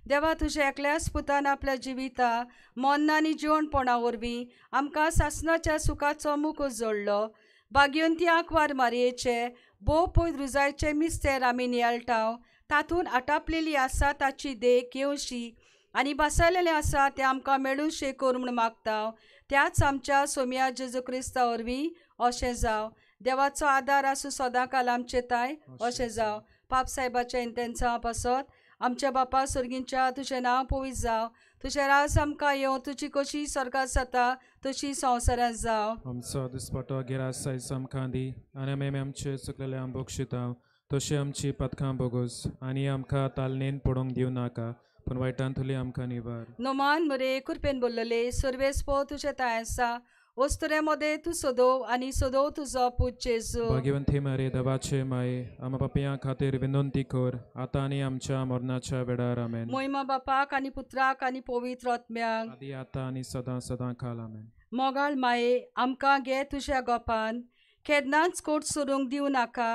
[SPEAKER 1] देवा तुज्या एकल्याच पुतान आपल्या जिविता मोन्ना आनी जिवणपणा वरवीं आमकां सासणाच्या सुखाचो मुकूस जोडलो. भाग्यवंती आंकवार मारयेचे भोव पवित्र रुजायचे मिस्तेर आमी नियाळटा, तातूंत आटापलेली आसा ताची देख घेवशी आनी बसयलेलें आसा तें आमकां मेळूशें कर म्हूण मागता. त्याच आमच्या सोम्या जेजू क्रिस्ता वरवीं अशें जावं. देवाचो आदार आसूं सदां काल आमचे ताय अशें जावं. पाप साहेबाच्या इंतेन्सां पासत आमच्या बापा स्वर्गींच्या तुजें नांव पवित्र जावं, तुजें राज आमकां येवं, तुजी कशी स्वर्गात जाता तशी संवसारांत जावं.
[SPEAKER 3] आमचो दिसपटो गिरास सायज आमकां दी आनी आमी आमचे चुकलेले आम बक्षिता तशी आमची पथकां बोगोस आनी आमकां तालनेन पडोवंक दिवं नाका पूण वायटांतली आमकां निवार.
[SPEAKER 1] नोमान मरे कृपेन बोल्लले सर्वेस्पो तुजें ताय आसा, वस्तुरे मदें तूं सोदोव आनी सोदोव तुजो पूत जेजू.
[SPEAKER 3] भाग्यवंती मारे देवाचे माये आमा पापयां खातीर विनंती कर आतां आनी आमच्या मरणाच्या वेळार आमेन.
[SPEAKER 1] मोहिमा बापाक आनी पुत्राक आनी पवित्र आत्म्याक
[SPEAKER 3] आदी आतां आनी सदां सदां काल आमेन.
[SPEAKER 1] मोगाळ माये आमकां घे तुज्या गोपान, केन्नाच कोट सोडूंक दिवं नाका,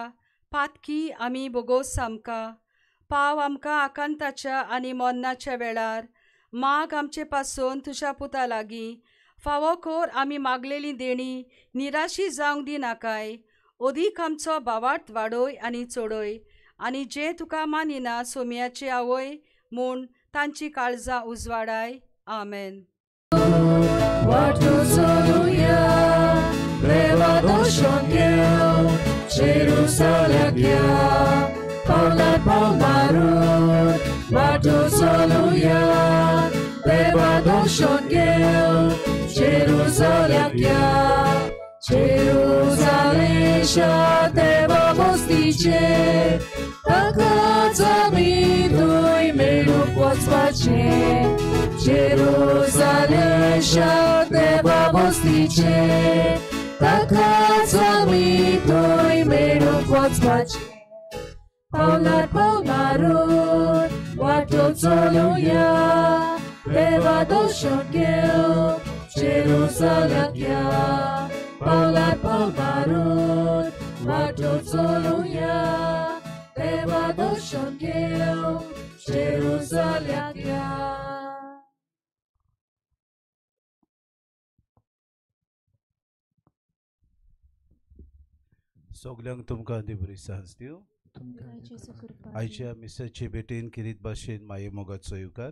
[SPEAKER 1] पातकी आमी बोगोस आमकां पाव आमकां आकांताच्या आनी मरणाच्या वेळार, माग आमचे पासून तुज्या पुता लागीं फावो कर आमी मागलेली देणी निराशी जावंक दिनाकाय, अदीक आमचो भावार्थ वाडय आनी चडय आनी जे तुका मानिना सोम्याची आवय म्हूण तांची काळजां उजवाडाय. आमेन.
[SPEAKER 4] Jerusalem, Jerusalem, te vamos. बस्तीचे ताकाच आमी थंय मेळूंक वचपाचें जेरुजालेम शार देवा बस्तीचे ताकाच आमी थंय मेळूंक वचपाचें पावलार पावल मारून वाटो चलुया देवा दर्शन घेवंक जेरुजालेमाक या पावलार पावल मारून वाटो चलुया देवा दर्शन घेवंक जेरुजालेमाक या.
[SPEAKER 5] सगल्यांक तुमकां देव बरी सांज दिवं. आयच्या मिसाचे भेटेन किरीत भाशेन माये मोगाचो येवकार.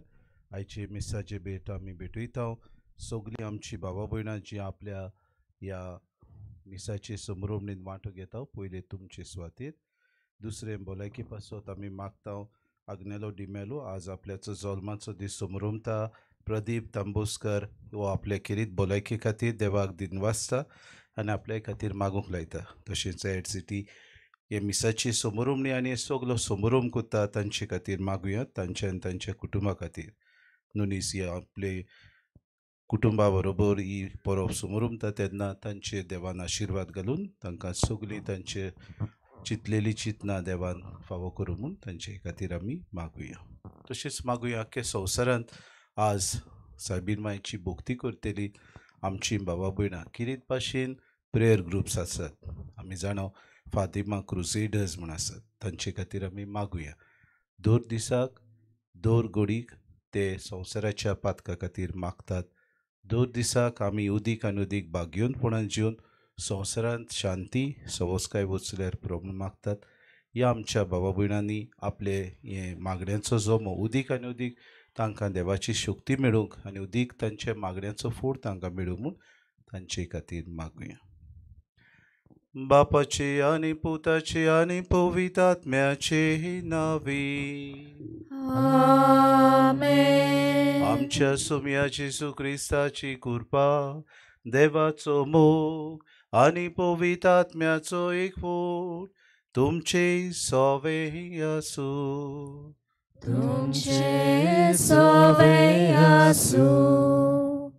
[SPEAKER 5] आयचे मिसाचे भेट आमी भेटयता. सगळीं आमची बाबा भयणां जी आपल्या ह्या मिसाचे समरोमणीन वांटो घेता पयलें तुमचे सुवातेर, दुसरें भलायकी पासत आमी मागता आग्नेलो डिमेलो आज आपल्याचो जल्माचो दीस समरोमता. प्रदीप तांबोस्कर हो आपल्या खेरीत भलायकी खातीर देवाक दिनवासता आनी आपल्या खातीर मागूंक लायता. तशेंच एड सिटी हे मिसाची समरोमणी आनी सगलो समरोम करता तांचे खातीर मागुया, तांच्या आनी तांच्या कुटुंबा खातीर. नुनीस हे आपले कुटुंबा बरोबर ही परब समरोमता तेन्ना तांचे देवान आशिर्वाद घालून तांकां सगळीं तांचे चिंतलेली चिंतना देवान फावो करूं म्हूण तांचे खातीर आमी मागुया. तशेंच मागुया आख्या संवसारांत आज सायबीन मायची भक्ती करतली आमची बाबा भयणां किरीत भाशेन प्रेयर ग्रुप्स आसात. आमी जाणा फातिमा क्रुसेडर्स म्हूण आसात, तांचे खातीर आमी मागुया. दर दिसाक दर घडीक ते संवसाराच्या पातका खातीर मागतात. दर दिसाक आमी उदीक आनी उदीक भाग्योनपणान जिवन संवसारांत शांती सवस्काय वचल्यार पुरो म्हूण मागतात. ह्या आमच्या बाबा भयणांनी आपले हे मागण्यांचो जमो उदीक आनी उदीक तांकां देवाची शक्ती मेळूंक आनी उदीक तांच्या मागण्यांचो फूड तांकां मेळूं म्हूण तांचे खातीर मागुया. बापाचे आनी पुताचे आनी पवित्र आत्म्याचे नांवी
[SPEAKER 4] आमेन.
[SPEAKER 5] आमच्या सुम्या जेजू क्रिस्ताची कृपा, देवाचो मोग आनी पवित्र आत्म्याचो एकवट तुमचे सवे आसूं.
[SPEAKER 4] तुमचे सवे आसूं.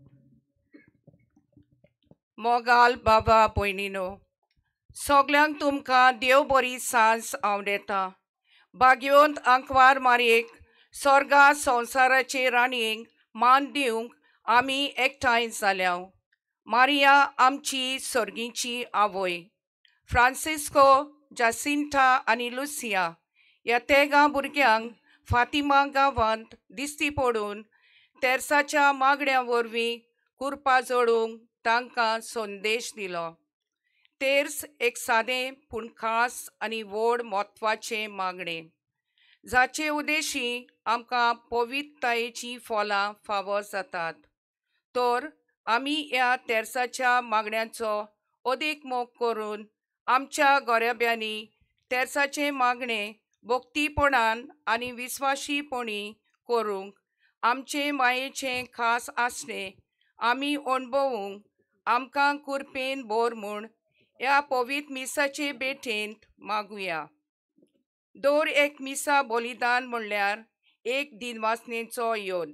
[SPEAKER 6] मोगाल बाबा भयणीनो, सगल्यांक तुमकां देव बरी सांज आवडेता. भाग्योंत आंकवार मारयेक स्वर्गा संवसाराचे राणयेक मान दिवंक आमी एकठांय जाल्या. मारिया आमची सर्गीची आवय. फ्रांसिस्को, जासिंता आनी लुसिया ह्या तेगां भुरग्यांक फातिमा गांवांत दिश्टी पडून तेर्साच्या मागण्या वरवीं कुरपा जोडूंक तांकां संदेश दिलो. तेर्स एक सादें पूण खास आनी व्हड म्हत्वाचें मागणें जाचे उद्देशी आमकां पवित्रतायेचीं फलां फावो जातात. तर आमी ह्या तेर्साच्या मागण्यांचो अदीक मोग करून आमच्या गोरेब्यांनी तेर्साचें मागणें भक्तीपणान आनी विस्वाशीपणी करूंक आमचे मायेचें खास आसणें आमी अणभवूंक आमकां कुरपेन बोर म्हूण ह्या पवित्र मिसाचे भेटेंत मागुया. दर एक मिसा बलिदान म्हणल्यार एक दिनवासनेचो योन.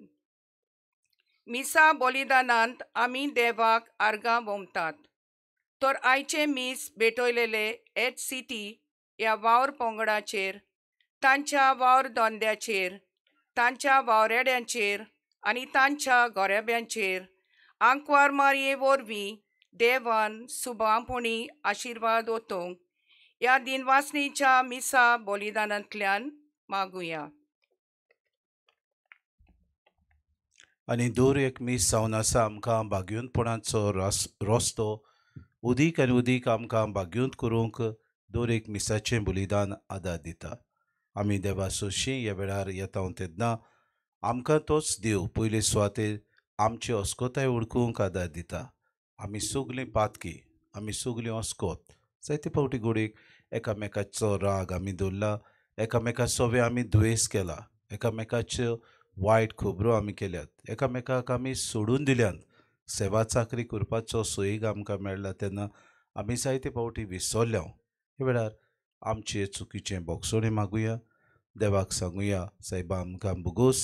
[SPEAKER 6] मिसा बलिदानांत आमी देवाक आर्गां वोमतात. तर आयचें मीस भेटयलेले एच सिटी ह्या वावर पंगडाचेर, तांच्या वावर धंद्याचेर, तांच्या वावरेड्यांचेर आनी तांच्या गोरेब्यांचेर आंकवार मारये वरवीं देवान सुबांपणी आशिर्वाद ओतूंक ह्या दिनवासनीच्या मिसा बलिदानांतल्यान मागुया.
[SPEAKER 5] आनी दर एक मीस जावन आसा आमकां भाग्योनपणाचो रस्तो उदीक आनी उदीक आमकां भाग्योंत करूंक दर एक मिसाचें बलिदान आदार दिता. आमी देवा सोशी ह्या वेळार येता तेन्ना आमकां तोच देव पयले सुवातेर आमची अस्कोताय वळखूंक आदार दिता. आमी सगलीं पातकी, आमी सगलीं अस्कोत. जायते फावटी घडयेक एकामेकाचो राग आमी दवरला, एकामेका सोवे आमी दुयेंस केला, एकामेकाच्यो वायट खबरो आमी केल्यात, एकामेकाक आमी सोडून दिल्यात. सेवा चाकरी करपाचो सोयीग आमकां मेळ्ळा तेन्ना आमी जायते फावटी विसरल्या. ह्या वेळार आमचे चुकीचें बोगसोणें मागुया. देवाक सांगुया, सायबा आमकां बोगोस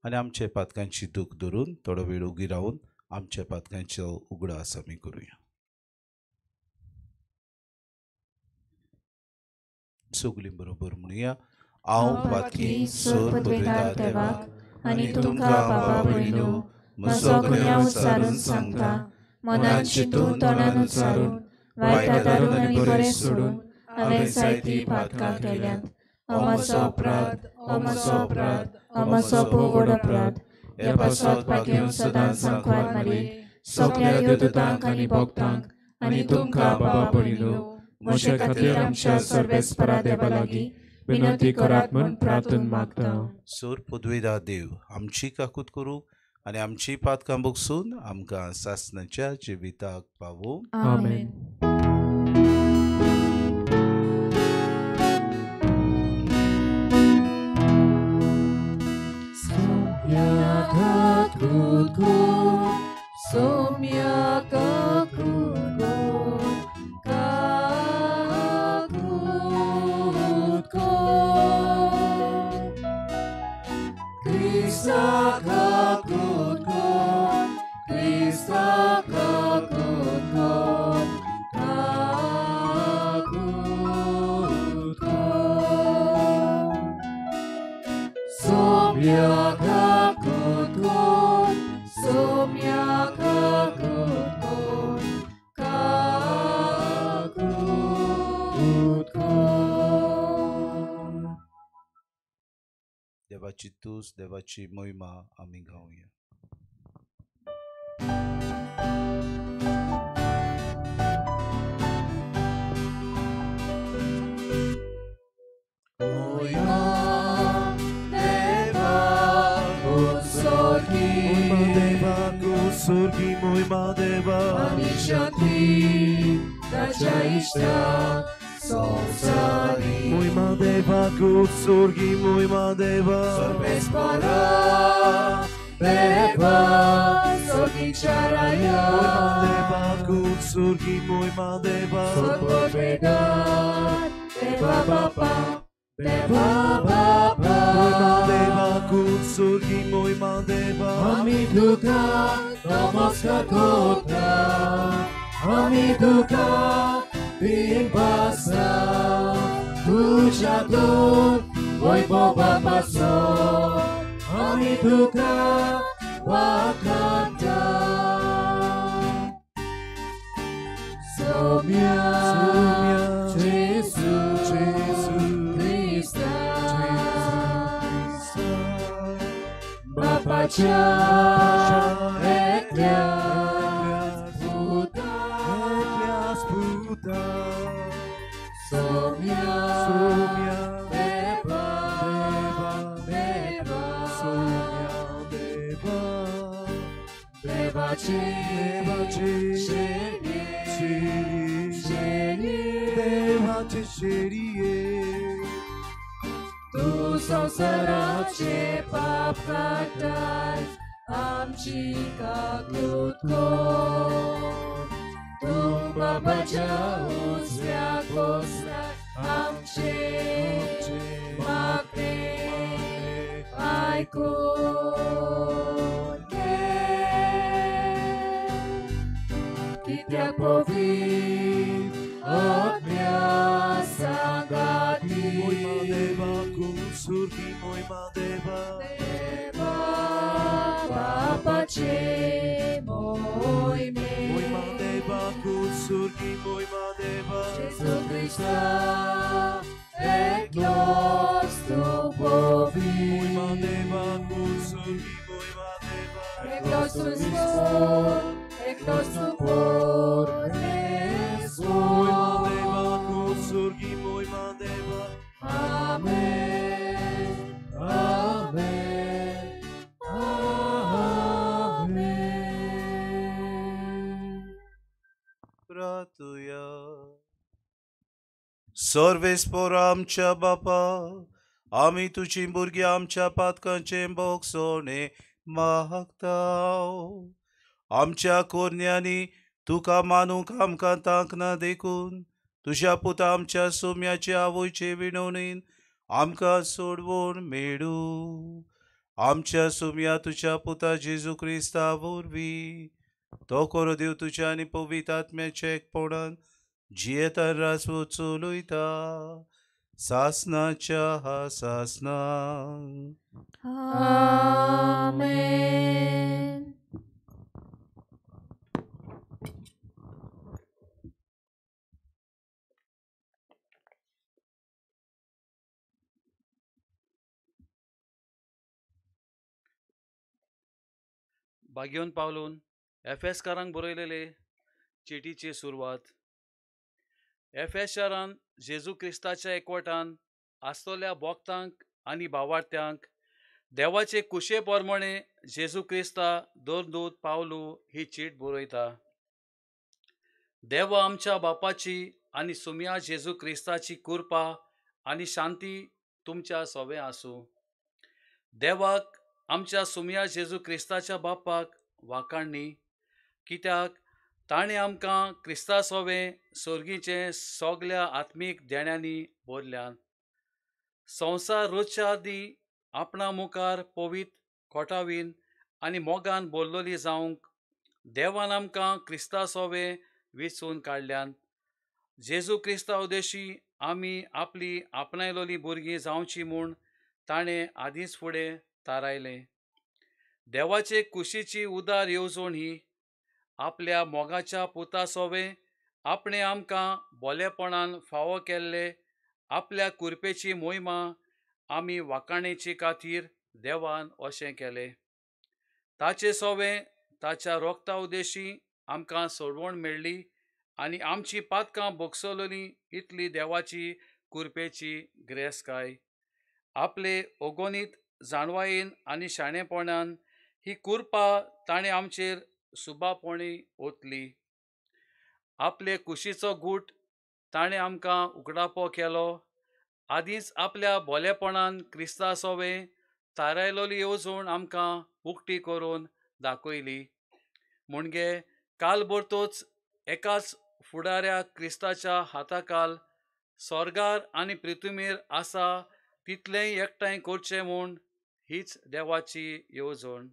[SPEAKER 5] आनी आमचे पातकांची दूख धरून थोडो वेळ उगी रावन आमच्या पातकांचो उगडास आमी करुया. सगळीं बरोबर म्हणुया, हांव पातकी सोर पुदविदार देवाक आनी तुमकां बाबा भयणीनो म्हजो गुन्यांव उच्चारून सांगता,
[SPEAKER 4] मनान चिंतून तोंडान उच्चारून वायट धरून आनी बरें सोडून हांवें जायतीं पातकां केल्यांत. हो म्हजो अपराध, हो म्हजो अपराध, हो म्हजो भोव व्हड अपराध. ह्या पासत भाग्यवंत सदांच सांकवार मारी सगळ्या देवदूतांक आनी भक्तांक आनी तुमकां बाबा भयणीनो म्हजे खातीर आमच्या सर्वेस्परा देवा लागीं विनंती करात म्हूण प्रार्थना मागता.
[SPEAKER 5] सोर पदवेदार देव आमची काकूत करूं आनी आमची पातकां बगसून आमकां सासणाच्या जिविताक पावोवं.
[SPEAKER 4] आमेन.
[SPEAKER 2] Somya kakut kakut ko Krista kakut ko Krista kakut ko kakut ko Somya kakut ko Somya kakut ko kakut ko.
[SPEAKER 5] देवाची तूस, देवाची महिमा आमी गावया.
[SPEAKER 7] Surgi moima deva
[SPEAKER 4] ani shanti tacha ishta samsari
[SPEAKER 7] moima deva ku surgi moima deva
[SPEAKER 4] sarvespara deva surgi charaya
[SPEAKER 7] moima deva ku surgi moima deva
[SPEAKER 4] sarveda deva bapa deva bapa
[SPEAKER 7] moima deva ku surgi moima deva
[SPEAKER 4] ami duka नमस्कार कोता आमी तुका बिनपासा तुज्या दूत वैभवा पासो आमी तुका वाखाणटा. सोम्या जेसू क्रिस्ता बापाच्या एकल्याच पुता सोम्या देवा देवा
[SPEAKER 7] सोम्या देवा
[SPEAKER 4] देवाचे शेरी शेरी
[SPEAKER 7] देवाचे शेरिये
[SPEAKER 4] तूं संवसाराचे पाप काडटाय आमची काकूत कर. तूं बाबाच्या उजव्या बसलाय आमचे मागणें आयकून घे. कित्याक पवित्र आत्म्या सांगाती
[SPEAKER 7] moima deva ku surgi moima deva
[SPEAKER 4] देवा बापाचे मोहिमे
[SPEAKER 7] moima deva ku surgi moima deva
[SPEAKER 4] Jesu Krista eklos tu povi
[SPEAKER 7] moima deva ku surgi moima deva
[SPEAKER 4] eklos tu spor eklos tu por
[SPEAKER 7] moima deva ku surgi moima deva.
[SPEAKER 4] Amen. Amen. Amen.
[SPEAKER 5] प्रार्थुया. सर्वेस्पोर आमच्या बापा, आमी तुजी भुरगीं आमच्या पातकांचें बोगसोणें मागता. आमच्या कोरण्यांनी तुका मानूंक आमकां तांक ना देखून तुज्या पुता आमच्या सोम्याचे आवयचे विणवणीन आमकां सोडवण मेळूं. आमच्या सोम्या तुज्या पुता जेजू क्रिस्ता वरवीं तो करो देव तुज्या आनी पवित्र आत्म्याच्या एकपणान जियेता रासवो चलयता सासनाच्या हा सासना.
[SPEAKER 4] आमेन.
[SPEAKER 8] भाग्योन पावलून एफेसकारांक बरयलेले चिटीची सुरवात. एफेस शारान जेजू क्रिस्ताच्या एकवटान आसतल्या भोक्तांक आनी भावार्थ्यांक देवाचे कुशे प्रमाणे जेजू क्रिस्ता दोन दूत पावलू ही चीट बरयता. देवा आमच्या बापाची आनी सुमया जेजू क्रिस्ताची कृपा आनी शांती तुमच्या सोवे आसूं. देवाक आमच्या सुमया जेजू क्रिस्ताच्या बापाक वाखाणणी, कित्याक ताणें आमकां क्रिस्ता सोवे सोर्गीचे सगल्या आत्मीक देण्यांनी भरल्यान. संवसार रोजच्या आदीं आपणा मुखार पवित्र खोटावीन आनी मोगान बोल्लोली जावंक देवान आमकां क्रिस्ता सोवे वेंचून काडल्यान. जेजू क्रिस्ता उदेशी आमी आपली आपणायलोली भुरगीं जावची म्हूण ताणें आदींच फुडें थारायलें. देवाचे कुशीची उदार येवजण ही आपल्या मोगाच्या पुता सोवे आपणें आमकां बोलेपणान फावो केल्ले आपल्या कुरपेची मोहिमा आमी वाखाणेचे खातीर देवान अशें केलें. ताचे सोवे ताच्या रोगता उदेशी आमकां सोडवण मेळ्ळी आनी आमची पातकां भोगसलोली इतली देवाची कुरपेची ग्रेसकाय. आपले ओगोनीत जाणवायेन आनी शाणेपणान ही कुरपा ताणें आमचेर सुबापणी ओतली. आपले कुशीचो गूट ताणें आमकां उगडापो केलो. आदींच आपल्या बोलेपणान क्रिस्ता सोवे थारायलोली येवजण आमकां उक्ती करून दाखयली. म्हणजे काल भरतोच एकाच फुडाऱ्या क्रिस्ताच्या हाताकाल स्वर्गार आनी पृथ्वीर आसा तितलेंय एकठांय करचें म्हूण हीच देवाची येवजण.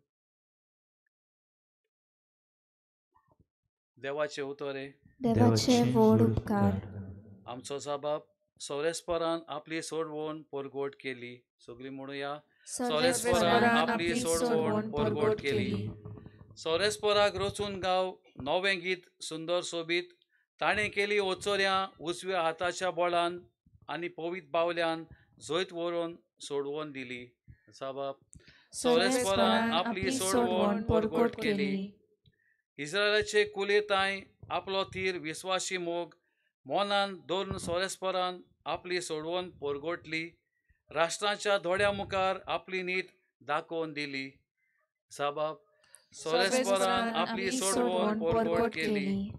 [SPEAKER 8] देवाचे उतरे
[SPEAKER 4] देवाचे व्हड उपकार.
[SPEAKER 8] आमचो साबाब सोरेस्परान आपली सोडवण परगोट केली. सगळीं म्हणुया, सोरेस्परान आपली सोडवण परगोट केली. सोरेस्पराक रचून गाव नवें गीत सुंदर सोबीत. ताणें केली ओचोऱ्यां उजव्या हाताच्या बोळान आनी पवित्र बावल्यान जैत व्हरून सोडवून दिली. साबाब सोरेस्परान आपली सोडवण परगोट केली. इस्रायलाचे कुलेताय आपलो थीर विस्वासी मोग मोनान दवरून सोरेस्परान आपली सोडवण परगोटली. राष्ट्रांच्या दोळ्या मुखार आपली नीत दाखोवन दिली. साबाब सोरेस्परान आपली सोडवण परगोट केली.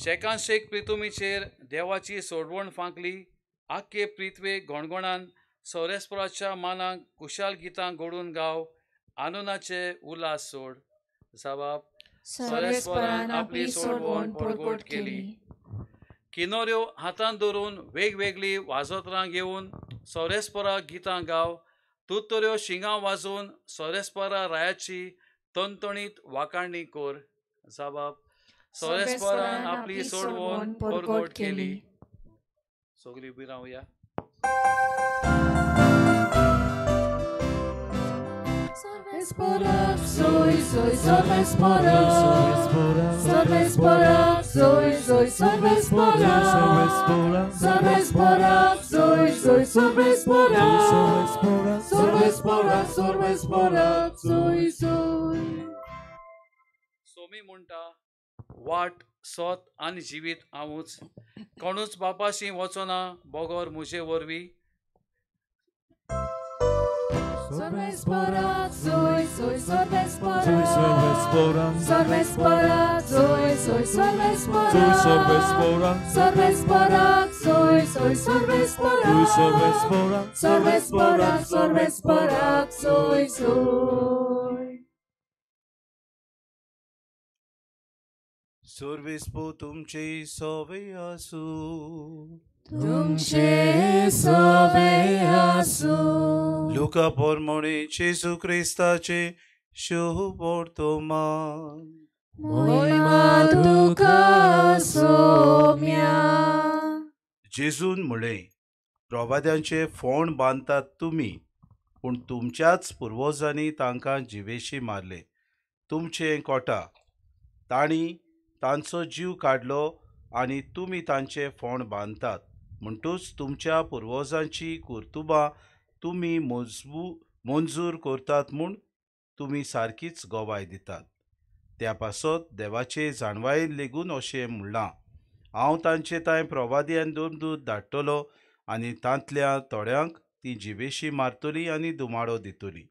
[SPEAKER 8] शेकान शेक प्रितुमीचेर देवाची सोडवण फांकली. आख्खे पृथ्वे गणगणान सोरेस्पराच्या मानाक कुशाल गितां घडून गाव आनंदाचे उल्हास सोड. साबाब सोरेस्परान आपली सोडवण परगोट केली. किनोऱ्यो हातान धरून वेगवेगळी वाजोत्रां घेवन सोरेस्परा गितां गाव. तुतऱ्यो शिंगां वाजोवन सोरेस्परा रायाची तणतणीत वाखाणणी कर. साबाब सोरेस्परान आपली सोडवण परगोट केली. सगळीं उबी रावया.
[SPEAKER 4] Sorvespora, soy, soy, sorvespora, sorvespora, soy, soy, sorvespora, sorvespora, soy, soy, sorvespora, sorvespora, sorvespora, soy, soy.
[SPEAKER 8] Somi म्हणटा, वाट सोत आनी जिवीत हांवूच, कोणूच बापाशी वचना बगर म्हजे वरवीं.
[SPEAKER 4] Sorvespora, soy, soy, sorvespora, sorvespora, soy, soy, sorvespora, sorvespora, soy, soy, sorvespora, sorvespora, sorvespora, soy, soy.
[SPEAKER 5] सर्वेस्पो तुमचे सोवे आसूं.
[SPEAKER 4] तुमचे सोवे आसूं.
[SPEAKER 5] लुका पोरमोणे जेजू क्रिस्ताचे शुभ वर्तमान.
[SPEAKER 4] मोहिमा तुका सोम्या.
[SPEAKER 5] जेजून म्हळें, प्रवाद्यांचे फोंड बांदतात तुमी, पूण तुमच्याच पुर्वजांनी तांकां जिवेशी मारले. तुमचें कोटा तांणी तांचो जीव काडलो आनी तुमी तांचे फोंड बांदतात. म्हणटूच तुमच्या पुर्वजांची कर्तुबां तुमी मंजूर करतात म्हूण तुमी सारकीच गवाय दितात. त्या पासत देवाचे जाणवायेन लेगून अशें म्हणलां, हांव तांचे तांय प्रवादी आनी धर्मदूत धाडटलो आनी तांतल्या थोड्यांक ती जिवेशी मारतली आनी धुमाडो दितली.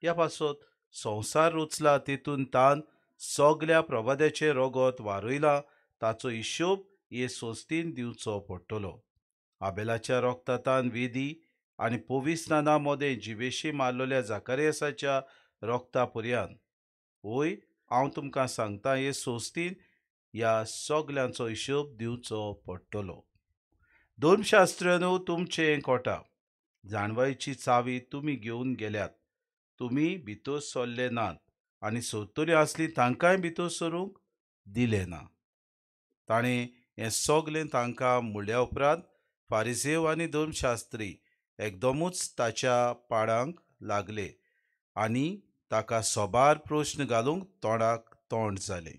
[SPEAKER 5] ह्या पासत संवसार रचला तेतून तान सगल्या प्रवाद्याचें रगत वारयलां ताचो हिशोब हे संस्थेन दिवचो पडटलो. आबेलाच्या रगतान वेदी आनी पविस्नाना मदें जिवेशी मारलेल्या जाकारियासाच्या रगता पर्यंत. वय हांव तुमकां सांगता, हे संस्थेन ह्या सगल्यांचो हिशोब दिवचो पडटलो. धर्मशास्त्र्यानो तुमचें कोटा, जाणवायची चावी तुमी घेवन गेल्यात. तुमी भितर सरले नात आनी सरतली आसली तांकांय भितर सरूंक दिलें ना. ताणें हें सगलें तांकां म्हणल्या उपरांत फारिजेव आनी धर्मशास्त्री एकदमूच ताच्या पाडांक लागले आनी ताका सोबार प्रश्न घालूंक तोंडाक तोंड जालें.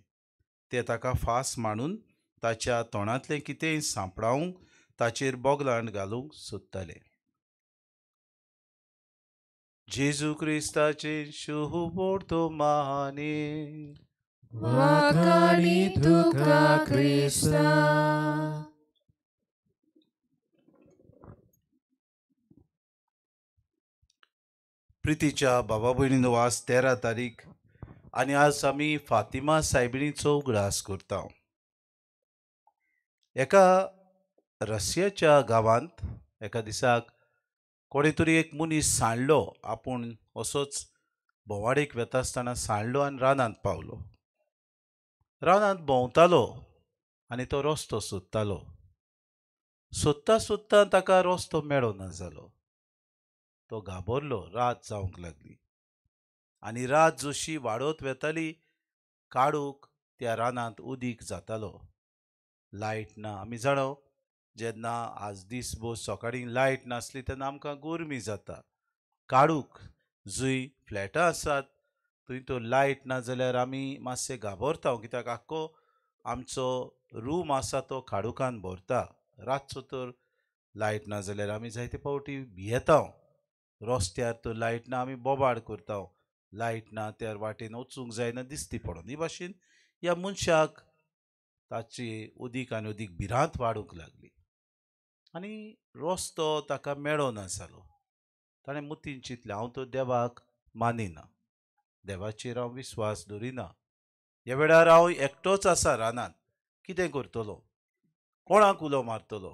[SPEAKER 5] ते ताका फास मांडून ताच्या तोंडांतलें कितेंय सांपडावंक ताचेर बोगलांड घालूंक सोदताले. जेजू क्रिस्ताचे शुभ वर्तमाने.
[SPEAKER 4] वाखाणी तुका क्रिस्ता.
[SPEAKER 5] प्रितीच्या बाबा भयणीनो, आज 13 तारीख आनी आज आमी फातिमा सायबिणीचो उगडास करता. एका रशियाच्या गांवांत एका दिसाक कोणे तरी एक मनीस सांडलो. आपूण असोच भोंवाडेक वेता आसतना सांडलो आनी रानांत पावलो. रानांत भोंवतालो आनी तो रस्तो सोदतालो. सोदता सोदता ताका रस्तो मेळना जालो. तो घाबरलो. रात जावंक लागली आनी रात जशी वाडत वेताली काडूक त्या रानांत उदीक जातालो. लायट ना. आमी जाणो जेन्ना आज दीसभर सकाळीं लायट नासली तेन्ना आमकां गरमी जाता. काडूक जंय फ्लॅटां आसात थंय तो लायट ना जाल्यार आमी मातशे घाबरता, कित्याक आख्खो आमचो रूम आसा तो काडुकान भरता. रातचो तर लायट ना जाल्यार आमी जायते फावटी भियेता. रस्त्यार तर लायट ना आमी बोबाड करता. लायट ना त्या वाटेन वचूंक जायना, दिसती पडोन. ही भाशेन ह्या मनशाक ताची उदीक आनी उदीक भिरांत वाडूंक लागली आनी रस्तो ताका मेळना जालो. ताणें मुतीन चिंतलें, हांव तो देवाक मानिना, देवाचेर हांव विस्वास दवरिना. ह्या वेळार हांव एकटोच आसा रानांत, कितें करतलो, कोणाक उलो मारतलो?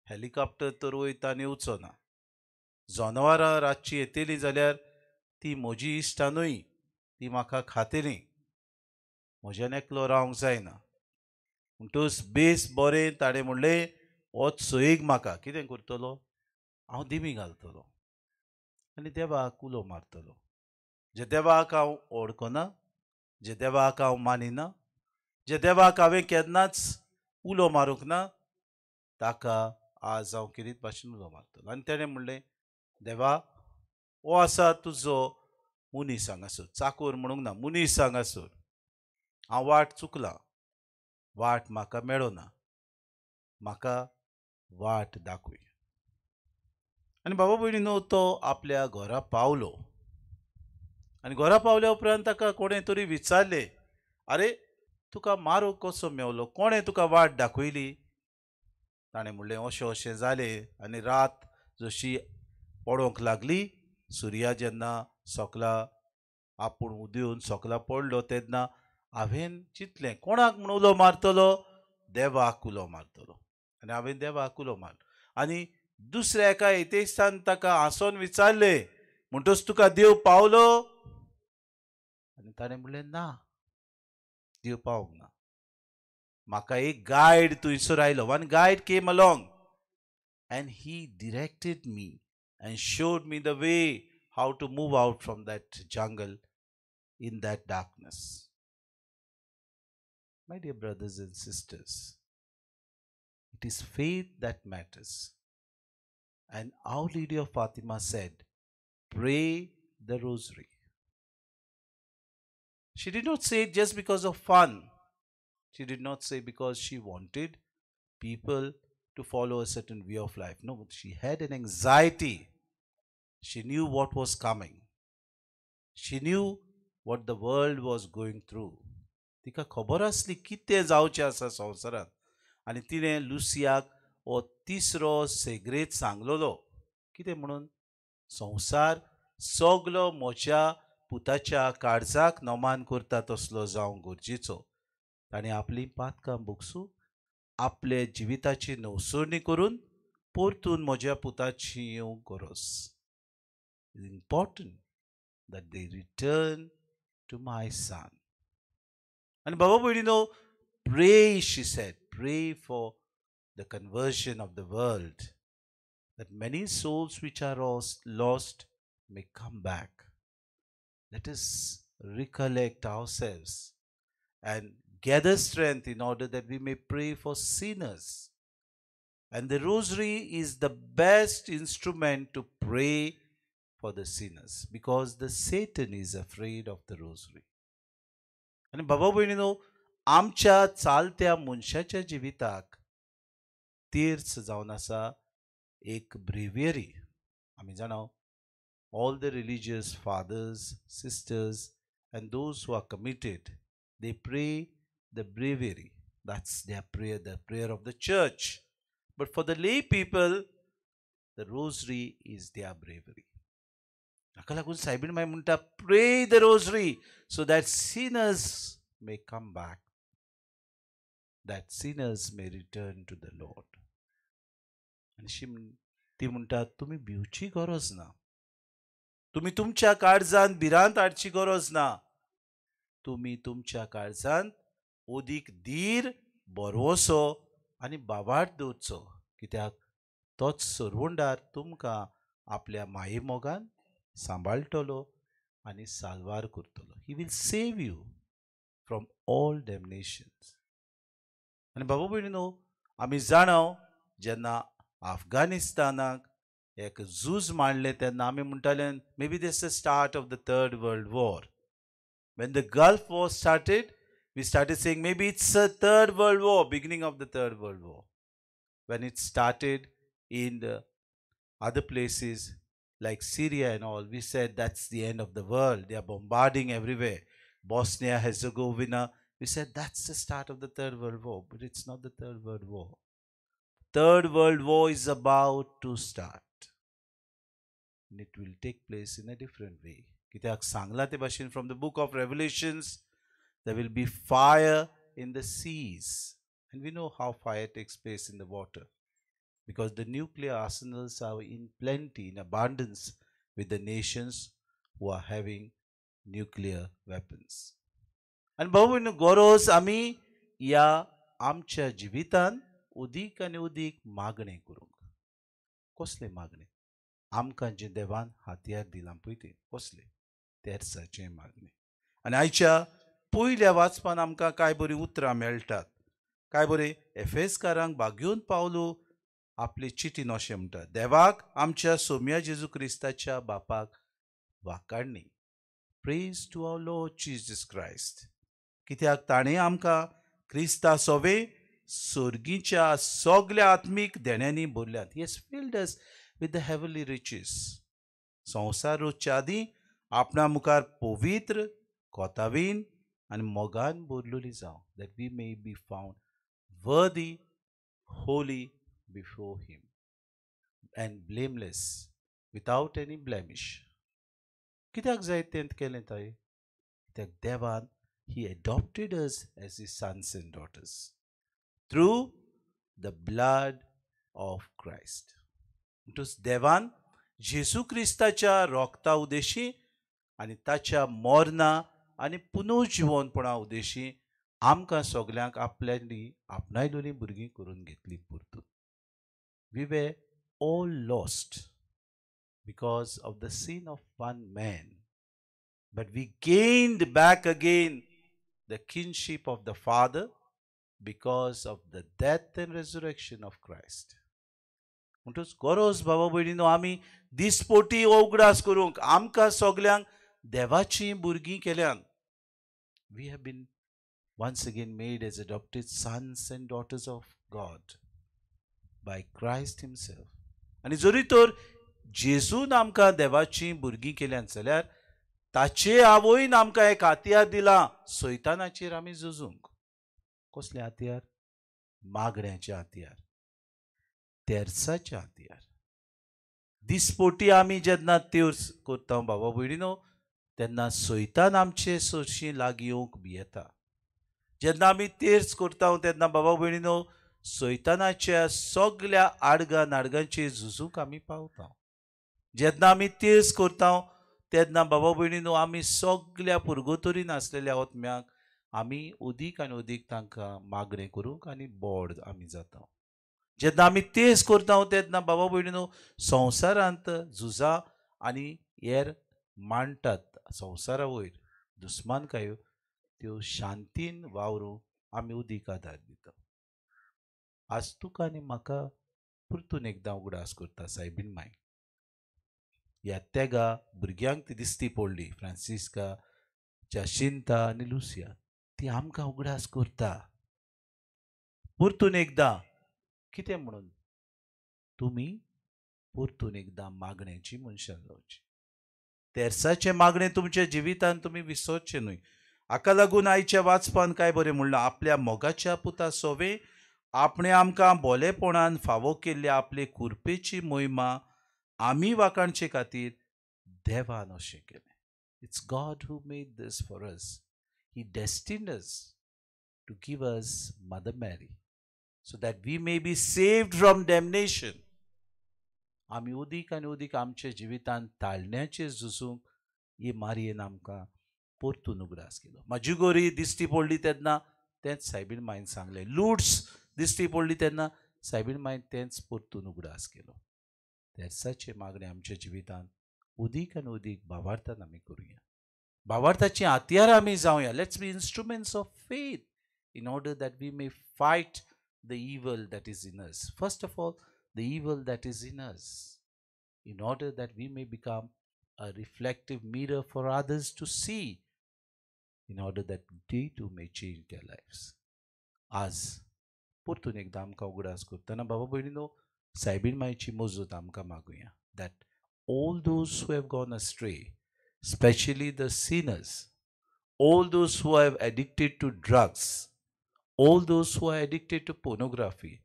[SPEAKER 5] हेलिकॉप्टर तर वयता आनी येवचो ना. जनावरां रातची येतली जाल्यार ती म्हजी इश्टां न्हय, ती म्हाका खातली. म्हज्यान एकलो रावंक जायना. म्हणटूच बेस बरें ताणें म्हणलें, वच सोयीक म्हाका, कितें करतलो, हांव दिमी घालतलो आनी देवाक उलो मारतलो. जे देवाक हांव वळखना, जे देवाक हांव मानिना, जे देवाक हांवें केन्नाच उलो मारूंक ना, ताका आज हांव किरीत भाशेन उलो मारतलो. आनी तेणें म्हणलें, देवा, हो आसा तुजो मनीस हांगासर, चाकोर म्हणूंक ना, मनीस हांगासर. हांव वाट चुकलां, वाट म्हाका मेळना, म्हाका वाट दाखय. आनी बाबा भयणीनो, तो आपल्या घरा पावलो आनी घरा पावल्या उपरांत ताका कोणें तरी विचारलें, आरे तुका मारूंक कसो मेवलो, कोणें तुका वाट दाखयली? ताणें म्हणलें, अशें अशें जालें. आनी रात जशी पडोंक लागली, सुर्या जेन्ना सकला आपूण उदेवन सकला पडलो तेन्ना हांवें चिंतलें, कोणाक म्हूण उलो मारतलो? देवाक उलो मारतलो. आनी हांवें देवाक उलो मारलो. आनी दुसऱ्या एका एतेस्तान ताका हांसोन विचारलें, म्हणटच तुका देव पावलो? आनी ताणें म्हणलें, ना, देव पावंक ना. म्हाका एक गायड थंयसर आयलो. One guide came along and he directed me and showed me the way how to move out from that jungle in that darkness. My dear brothers and sisters, it is faith that matters. And Our Lady of Fatima said, pray the rosary. She did not say it just because of fun. She did not say because she wanted people to follow a certain way of life. No, she had an anxiety. She knew what was coming. She knew what the world was going through. तिका खबर आसली कितें जावचें आसा संवसारांत. आनी तिणें लुसियाक हो तिसरो सेग्रेद सांगलेलो. कितें म्हणून? संवसार सगलो म्हज्या पुताच्या काळजाक नमान करता तसलो जावंक गरजेचो. ताणें आपलीं पातकां भोगसूं, आपले जिविताची नवसरणी करून परतून म्हज्या पुताची येवंक गरज. It's important that they return to my son. And Baba भयणीनो, pray, she said, pray for the conversion of the world, that many souls which are lost may come back. Let us recollect ourselves and gather strength in order that we may pray for sinners. And the rosary is the best instrument to pray for the sinners, because the Satan is afraid of the rosary. आनी बाबा भयणीनो, आमच्या चालत्या मनशाच्या जिविताक तीर्थ जावन आसा एक ब्रेवियरी. आमी जाणा, all the religious fathers, sisters and those who are committed, they pray the breviary. That's their prayer, the prayer of the church. But for the lay people, the rosary is their bravery. हाका लागून सायबीण माय म्हणटा, pray the rosary so that sinners may come back, that sinners may return to the Lord. आनी ती म्हणटा, तुमी भिवची गरज ना, तुमी तुमच्या काळजांत भिरांत हाडची गरज ना, तुमी तुमच्या काळजांत ओदीक धीर, भरवसो आनी बावाट दवरचो, कित्याक तोच सरवंडार तुमकां आपल्या मायेमोगान सांबाळटलो आनी साल्वार करतलो. He will save you from all damnations. आनी बाबा भयणीनो, आमी जाणा, जेन्ना अफगाणिस्तानाक एक झूज मांडलें तेन्ना आमी म्हणटाले, maybe this the start of the third world war. When the Gulf War started, we started saying maybe it's a third world war, beginning of the third world war. When it started in the other places like Syria and all, we said that's the end of the world. They are bombarding everywhere. Bosnia, Herzegovina, we said that's the start of the third world war. But it's not the third world war. Third world war is about to start. And it will take place in a different way. कित्याक सांगला ते भाशेन, from the book of Revelations, there will be fire in the seas. And we know how fire takes place in the water, because the nuclear arsenals are in plenty, in abundance with the nations who are having nuclear weapons. आनी भाऊ गरज आमी ह्या आमच्या जिवितान उदीक आनी उदीक मागणें करूंक. कसलें मागणें? आमकां जें देवान हातयार दिलां पळय तें कसलें? तेर्साचें मागणें. आनी आयच्या पयल्या वाचपान आमकां कांय बरीं उतरां मेळटात. कांय बरें एफेसकारांक बागयोवन पावलो आपले चिटीन अशें म्हणटा, देवाक आमच्या सोम्या जेजू क्रिस्ताच्या बापाक वाकाडणी. Praise to our Lord Jesus Christ. कित्याक ताणें आमकां क्रिस्ता सोवे सोर्गीच्या सगल्या आत्मीक देण्यांनी भरल्यात. He has filled us with the heavenly riches. संवसार रोजच्या आदीं आपणा मुखार पवित्र, कोतावीन आनी मोगान भरलेली जावं, that we may be found worthy, holy before him and blameless, without any blemish. कित्याक जाय तें केलें ताई? कित्याक देवान he adopted us as his sons and daughters through the blood of Christ. म्हणटूच देवान जेजू क्रिस्ताच्या रोगता उद्देशी आनी ताच्या मरणा आनी पुनर्जिवनपणा उद्देशी आमकां सगल्यांक आपल्यांनी आपणायलोलीं भुरगीं करून घेतली परतून. We were all lost because of the sin of one man, but we gained back again the kinship of the Father because of the death and resurrection of Christ. म्हणटच गरज बाबा भयणीनो आमी दिसपोटी उगडास करूंक आमकां सगल्यांक देवाचीं भुरगीं केल्यान. We have been once again made as adopted sons and daughters of God by Christ himself. आनी जरी तर जेजून आमकां देवाचीं भुरगीं केल्यान जाल्यार ताचे आवयन आमकां एक हातयार दिलां सैतानाचेर आमी झुजूंक. कसलें हातयार? मागण्याचें हातयार, तेर्साचें हातयार. दिसपोटी आमी जेन्ना तेर्स करता बाबा भयणीनो तेन्ना सैतान आमचे सरशीं लागीं येवंक भियेता. जेन्ना आमी तेर्स करता तेन्ना बाबा भयणीनो सैतानाच्या सगल्या आडगां नाडगांचेर झुजूंक आमी पावता. जेन्ना आमी तेर्स करता तेन्ना बाबा भयणीनो आमी सगल्या पुर्गोतोरीन आसलेल्या आत्म्यांक आमी अदीक आनी अदीक तांकां मागणें करूंक आनी बोड आमी जाता. जेन्ना आमी तेज करता तेन्ना बाबा भयणीनो संवसारांत झुजां आनी हेर मांडटात संवसारा वयर दुस्मानकायो त्यो शांतीन वावरूंक आमी उदीक आदार दिता. आज तुका आनी म्हाका परतून एकदां उगडास करता सायबीन माय. ह्या तेगा भुरग्यांक ती दिसती पडली, फ्रांसिस्का, जाशिंता आनी लुसिया, ती आमकां उगडास करता परतून एकदां. कितें म्हणून? तुमी परतून एकदां मागण्याची मनशां जावची. तेर्साचें मागणें तुमच्या जिवितान तुमी विसरचें न्हय. हाका लागून आयच्या वाचपान काय बरें म्हणलां, आपल्या मोगाच्या पुता सोवे आपणें आमकां बोलेपणान फावो केल्ल्या आपले कुरपेची मोहिमा आमी वाखाणचे खातीर देवान अशें केलें. It's God who made this for us. He destined us to give us Mother Mary so that we may be saved from damnation. आमी उदीक आनी उदीक आमच्या जिवितांत ताळण्याचेर झुजूंक ही मारयेन आमकां परतून उगडास केलो. मजुगोरी दिश्टी पडली तेन्ना तेंच सायबीन मायन सांगलें, लुट्स दिश्टी पडली तेन्ना सायबीन मायन तेंच परतून उगडास केलो. तेर्साचें मागणें आमच्या जिवितांत उदीक आनी उदीक भावार्थान आमी करुया. भावार्थाचीं हत्यारां आमी जावया. Let's be instruments of faith in order that we may fight the evil that is in us. First of all, the evil that is in us, in order that we may become a reflective mirror for others to see, in order that they too may change their lives. आज परतून एकदां आमकां उगडास करतना बाबा भयणीनो soybean मायची मजत आमकां मागुया, that all those who have gone astray, especially the sinners, all those who are addicted to drugs, all those who are addicted to pornography,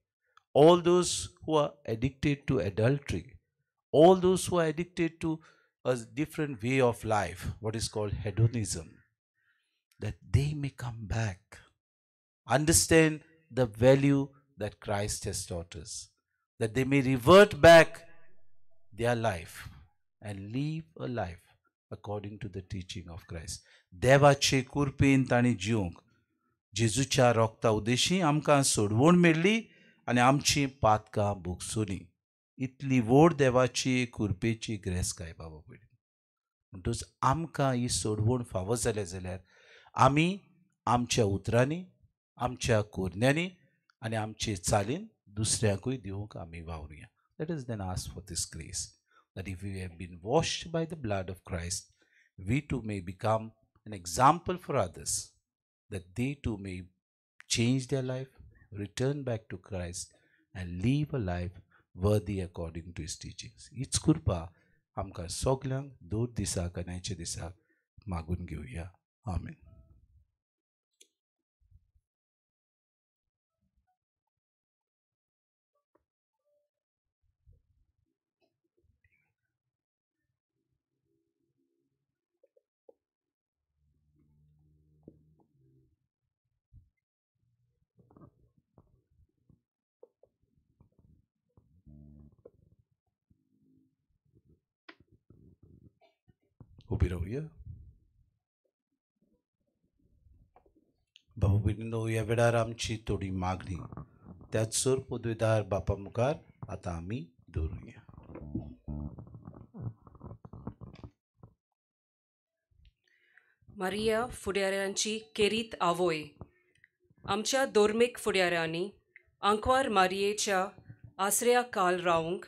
[SPEAKER 5] all those who are addicted to adultery, all those who are addicted to a different way of life, what is called hedonism, that they may come back, understand the value that Christ has taught us, that they may revert back their life and live a life according to the teaching of Christ. देवाचे कुरपेन तांणी जिवंक जेजूच्या रोगता उदेशी आमकां सोडवण मेळ्ळी आनी आमची पातकां भोगसुली. इतली व्हड देवाची कुरपेची ग्रेसकाय बाबा भयणी. म्हणटूच आमकां ही सोडवण फावो जाल्या जाल्यार आमी आमच्या उतरांनी, आमच्या कोरण्यांनी आनी आमचे चालीन दुसऱ्यांकूय दिवंक आमी वावरुया. Let us then ask for this grace, that if we have been washed by the blood of Christ, we too may become an example for others, that they too may change their life, return back to Christ, and live a life worthy according to His teachings. हीच कृपा आमकां सगल्यांक दोन दिसाक आनी आयच्या दिसाक मागून घेवया. आमेन. उबी रावया. बाबा भयणीनो, ह्या वेळार आमची थोडी मागणी त्याच सोर पदवीदार बापा मुखार आतां आमी दवरुया.
[SPEAKER 9] मारिया फुडाऱ्यांची केरीत आवय, आमच्या धर्मीक फुडाऱ्यांनी आंकवार मारियेच्या आसऱ्या काल रावंक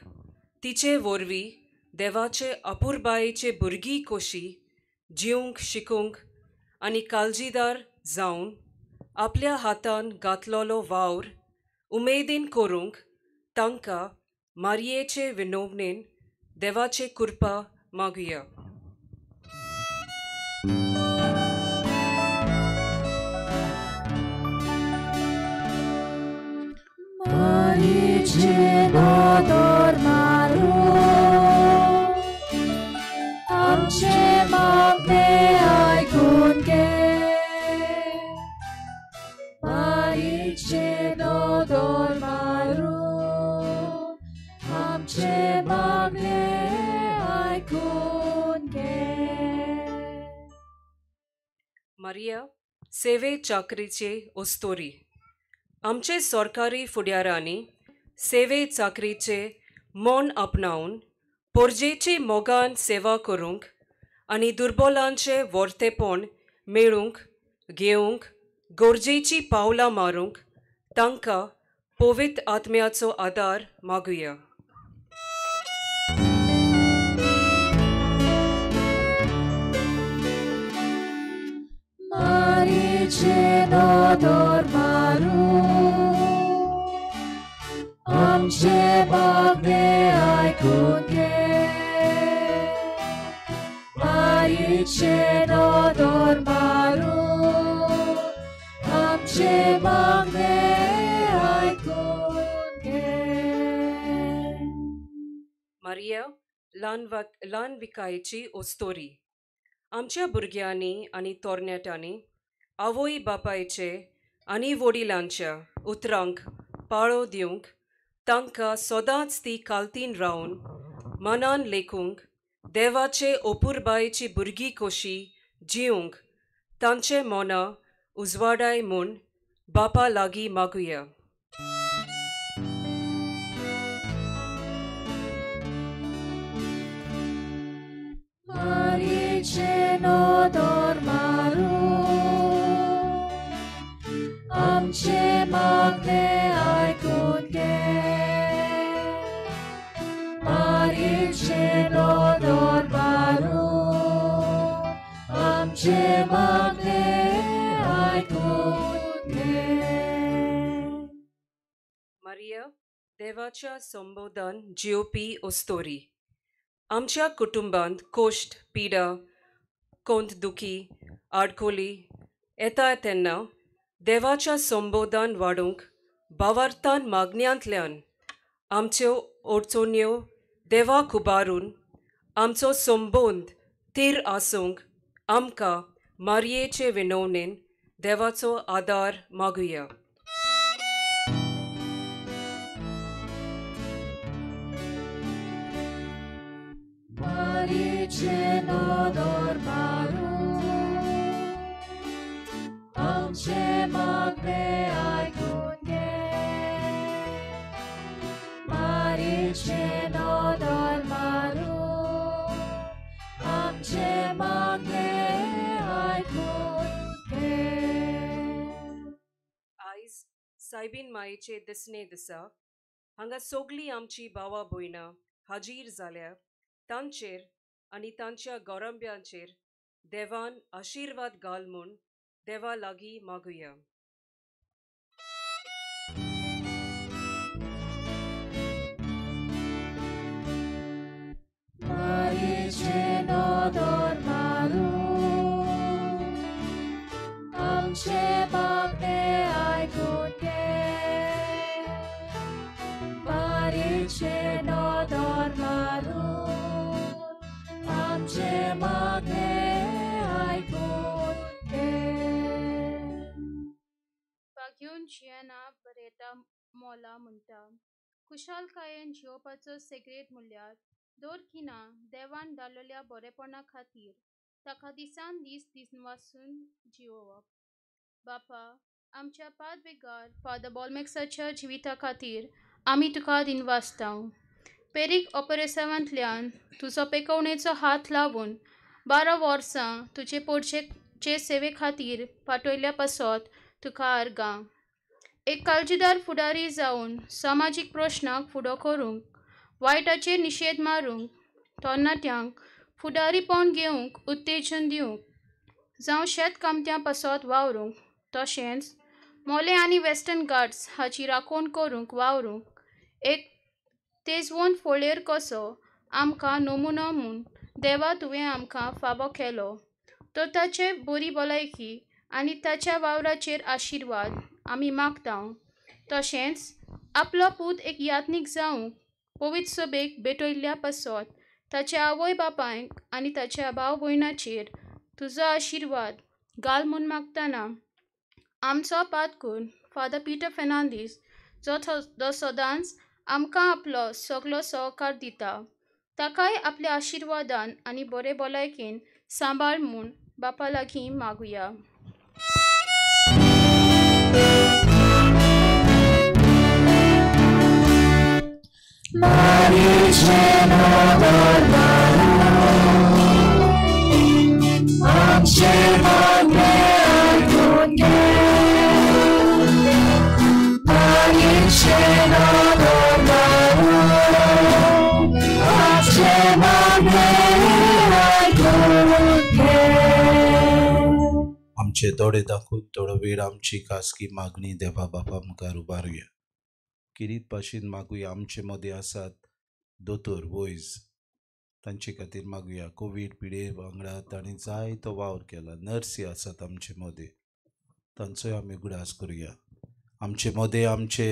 [SPEAKER 9] तिचे वरवीं देवाचे अपुरबायेचे भुरगीं कशी जिवंक शिकूंक आनी काळजीदार जावन आपल्या हातान घातलेलो वावर उमेदीन करूंक तांकां मारियेचे विनवणेन देवाचे कृपा मागुया.
[SPEAKER 4] नदर मारून आमचे मागणे आयकून घे, मारीचे नदर मारून आमचे मागणे आयकून घे.
[SPEAKER 9] मारिया सेवे चाकरीचे ओस्तोरी, आमचे सरकारी फुडाऱ्यांनी सेवे चाकरीचे मन आपणावन पोरजेची मोगान सेवा करूंक आनी दुर्बलांचे वर्तेपण मेळूंक घेवंक गरजेची पावलां मारूंक तांकां पवित्र आत्म्याचो आदार मागुया.
[SPEAKER 4] मारीचे नदर मारून आमचे मागणे आयकून घे, मारीचे नदर मारून आमचे मागणे आयकून घे.
[SPEAKER 9] मारिया ल्हान विकायेची ओस्तोरी, आमच्या भुरग्यांनी आनी तरणाट्यांनी आवय बापायचे आनी वडिलांच्या उतरांक पाळो दिवंक तांकां सदांच ती कालतीन रावन मनान लेखूंक देवाचे अपुरबायेची भुरगीं कशी जिवंक तांचे मनां उजवाडाय म्हूण बापा लागीं मागुया.
[SPEAKER 4] मारीचे नदर मारून आमचे मागणे आयकून घे, मारीचे नदर मारून आमचे मागणे आयकून घे.
[SPEAKER 9] मारिया देवाच्या संबोधन जियोपी ओस्तोरी, आमच्या कुटुंबांत कोश्ट पिडा कोंत दुखी आडखोली येता तेन्ना देवाच्या संबोधन वाडूंक भावार्थान मागण्यांतल्यान आमच्यो अडचण्यो देवाक उबारून आमचो संबोध थीर आसूंक आमकां मारयेचे विनवणेन देवाचो आदार मागुया.
[SPEAKER 4] मारीचे नदर मारून आमचे मागणे आयकून घे, मारीचे नदर मारून आमचे मागणे आयकून घे.
[SPEAKER 9] आयज सायबीन मायेचे दिसणे दिसा हांगा सगळीं आमची भावा भयणां हाजीर जाल्या तांचेर आनी तांच्या गोरंब्यांचेर देवान आशिर्वाद घाल म्हूण देवा लागीं मागुया.
[SPEAKER 4] मारीचे नदर मारून आमचे मागणे आयकून घे, मारीचे नदर मारून आमचे मागणे आयकून घे.
[SPEAKER 10] बाग्योन जियेना बरेता मोला म्हणटा, खुशालकायेन जियोवपाचो सेक्रेट म्हणल्यार दर खिणा देवान धाडलेल्या बरेपणा खातीर ताका दिसान दीस दिनवासून जियोवप. बापा, आमच्या पादविगार फादर बॉलमॅक्साच्या जिविता खातीर आमी तुका दिनवासता. पेरीक ऑपरेसांवांतल्यान तुजो पेकोवणेचो हात लावन 12 वर्सां तुजे पोडचे सेवे खातीर पाठयल्ल्या पासत तुका आर्गां. एक काळजीदार फुडारी जावन समाजीक प्रश्नाक फुडो करूंक, वायटाचेर निशेध मारूंक, तरणाट्यांक फुडारीपण घेवंक उत्तेजन दिवंक, जावं शेतकामत्यां पासत वावरूंक, तशेंच मोलें आनी वेस्टर्न घाट्स हाची राखण करूंक वावरूंक एक तेजवंत फोळेर कसो आमकां नमुनो म्हूण देवा तुवें आमकां फावो केलो. तर ताचे बरी भलायकी आनी ताच्या वावराचेर आशिर्वाद आमी मागता. तशेंच आपलो पूत एक यात्नीक जावंक पवित्र सभेक भेटयल्ल्या पासत ताच्या आवय बापायक आनी ताच्या भाव भयणाचेर तुजो आशिर्वाद घाल म्हूण मागतना आमचो पादकून फादर पिटर फेर्नांदीस जो सदांच आमकां आपलो सगलो सहकार दिता ताकाय आपल्या आशिर्वादान आनी बरे भलायकेन सांबाळ म्हूण बापा लागीं मागुया.
[SPEAKER 5] आमचे दोळे दाखून थोडो वेळ आमची खासगी मागणी देवा बापा मुखार उबारुया. किरीत भाशेन मागुया. आमचे मदें आसात दोतोर वैज, तांचे खातीर मागुया. कोवीड पिडे वांगडा तांणी जायतो वावर केला. नर्सी आसात आमचे मदें, तांचोय आमी उगडास करुया. आमचे मदें आमचे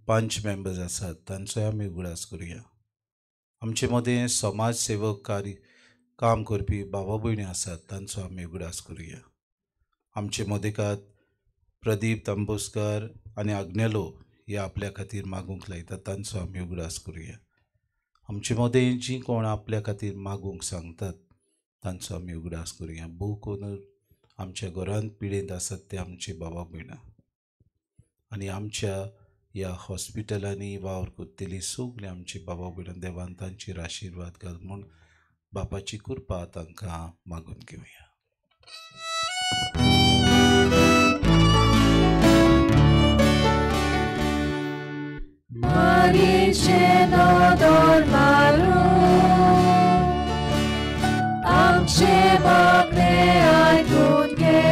[SPEAKER 5] पंच मेंबर्स आसात, तांचोय आमी उगडास करुया. आमचे मदें समाज सेवक कार्य काम करपी बाबा भयणी आसात, तांचो आमी उगडास करुया. आमचे मदेकात प्रदीप तांबोस्कर आनी आग्नेलो हे आपल्या खातीर मागूंक लायतात, तांचो आमी उगडास करुया. आमचे मदें जीं कोण आपल्या खातीर मागूंक सांगतात तांचो आमी उगडास करुया. भोव कोण आमच्या घरांत पिडेंत आसात ते आमचे बाबा भयणां आनी आमच्या ह्या हॉस्पिटलांनी वावर करतली सगळीं आमची बाबा भयणां देवान तांचेर आशिर्वाद घाल म्हूण बापाची कृपा तांकां मागून घेवया.
[SPEAKER 4] आमचे मागणे आयकून घे,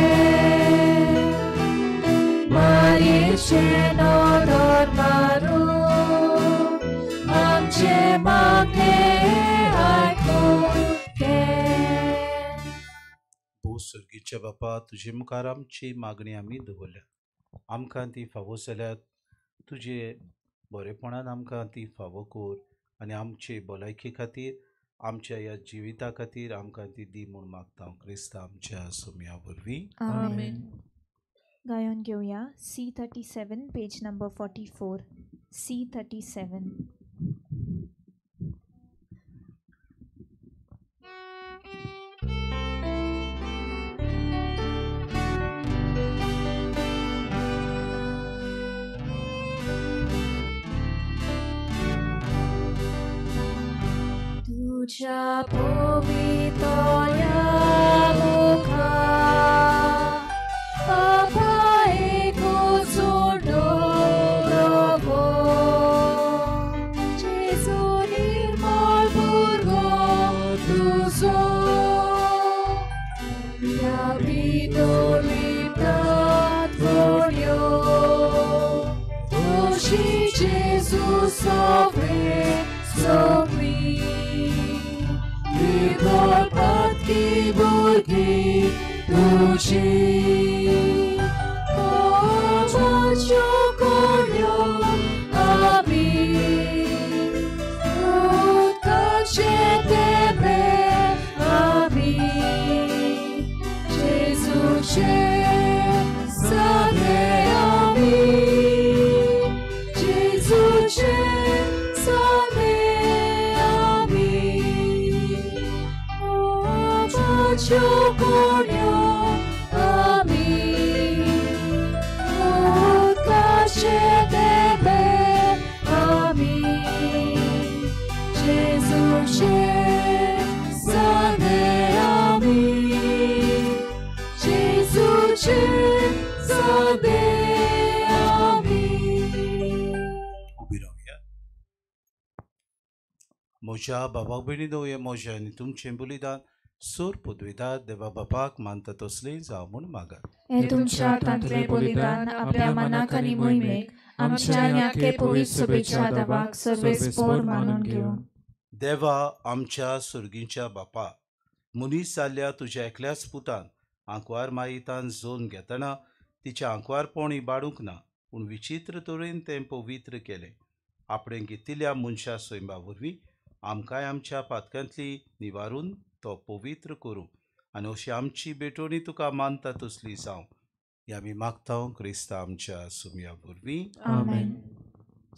[SPEAKER 4] मारयेचे नदर मारून आमचे मागणे आयकून घे.
[SPEAKER 5] भोव सर्गीच्या बापा, तुजे मुखार आमची मागणी आमी दवरल्या. आमकां ती फावो जाल्यार तुजे बरेपणान आमकां ती फावो कर आनी आमचे भलायके खातीर, आमच्या ह्या जिविता खातीर आमकां ती दी म्हूण मागता हांव क्रिस्ता आमच्या सोम्या वरवीं.
[SPEAKER 4] आमेन. गायन घेवया C37 page number 44. C37. तुझ्या पवित्रया मुखा बाबा एकूच प्रभो, जेजू निर्मळ भुरगो तुजो, ह्या भितर लिपतात व्हडल्यो तुजी जेजू सगळे सगळी पातकी भुरगीं तुजी कोणाच्यो कोण्यो आमी उदकाचे तेंपे आमी जेजूचे सगळे आमी जेजूचे सगळे कोण्यो आमी जेजूचे जाले आमी, जेजूचे जाले आमी.
[SPEAKER 5] उबी रावया. म्हज्या बाबा भयणीनो, हें म्हजें आनी तुमचें बलिदान सूर पदवेदार देवा बापाक मानता तसलें जावं म्हूण मागात.
[SPEAKER 4] हें तुमच्या हातांतलें बलिदान आपल्या मनाक आनी मोहिमेक आमच्या आनी आख्खे पवित्र सभेच्या देवाक सर्वेस्पोर मानून घेवं.
[SPEAKER 5] देवा आमच्या सुर्गींच्या बापा, मनीस जाल्ल्या तुज्या एकल्याच पुतान आंकवार मायेतान जोन घेतना तिचें आंकवारपण इबाडूंक ना, पूण विचित्र तरेन तें पवित्र केलें. आपणें घेतिल्ल्या मनशा सैमा वरवीं आमकांय आमच्या पातकांतली निवारून तो पवित्र करूं आनी अशी आमची भेटवणी तुका मानता तसली जावं, ही आमी मागता क्रिस्ता आमच्या सुमया वरवीं.
[SPEAKER 4] आमेन.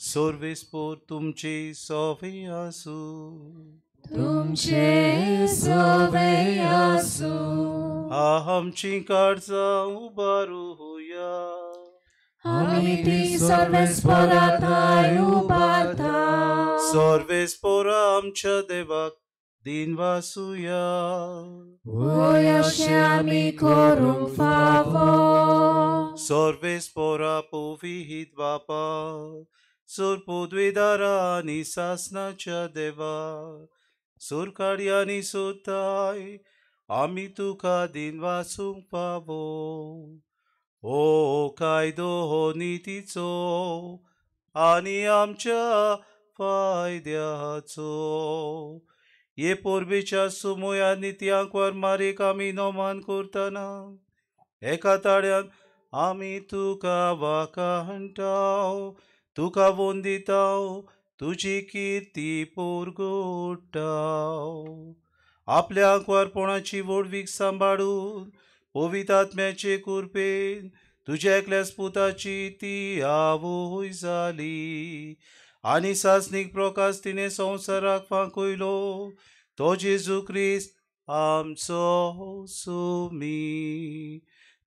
[SPEAKER 5] सर्वेस्पोर तुमचे सवे आसूं.
[SPEAKER 4] तुमचे सवे आसूं.
[SPEAKER 5] आमची काळजां उबारुया.
[SPEAKER 4] आमी ती सर्वेस्पोरा थाय उबारता.
[SPEAKER 5] सर्वेस्पोरा आमच्या देवाक दिनवासुया.
[SPEAKER 4] वय अशें आमी करूंक फावो.
[SPEAKER 5] सर्वेस्पोरा पवित्र बापा, सुर पदवेदारा आनी सासनाच्या देवा, सुरकाडी आनी सुताय आमी तुका दिनवासूंक फावो. ओ कायदो हो नितीचो आनी आमच्या फायद्याचो, हे परबेच्या सुमया नित्यांकवर मारीक आमी नमान करतना एका ताळ्यान आमी तुका वाखाणटाव, तुका वंदिताव, तुजी किर्ती परगटाव. आपल्या आंकवारपणाची व्हडवीक सांबाळून पवित्र आत्म्याचे कृपेन तुज्या एकल्याच पुताची ती आवय जाली आनी सासणीक प्रकाश तिणें संवसाराक फांकयलो, तो जेजू क्रिस्त आमचो सुमी.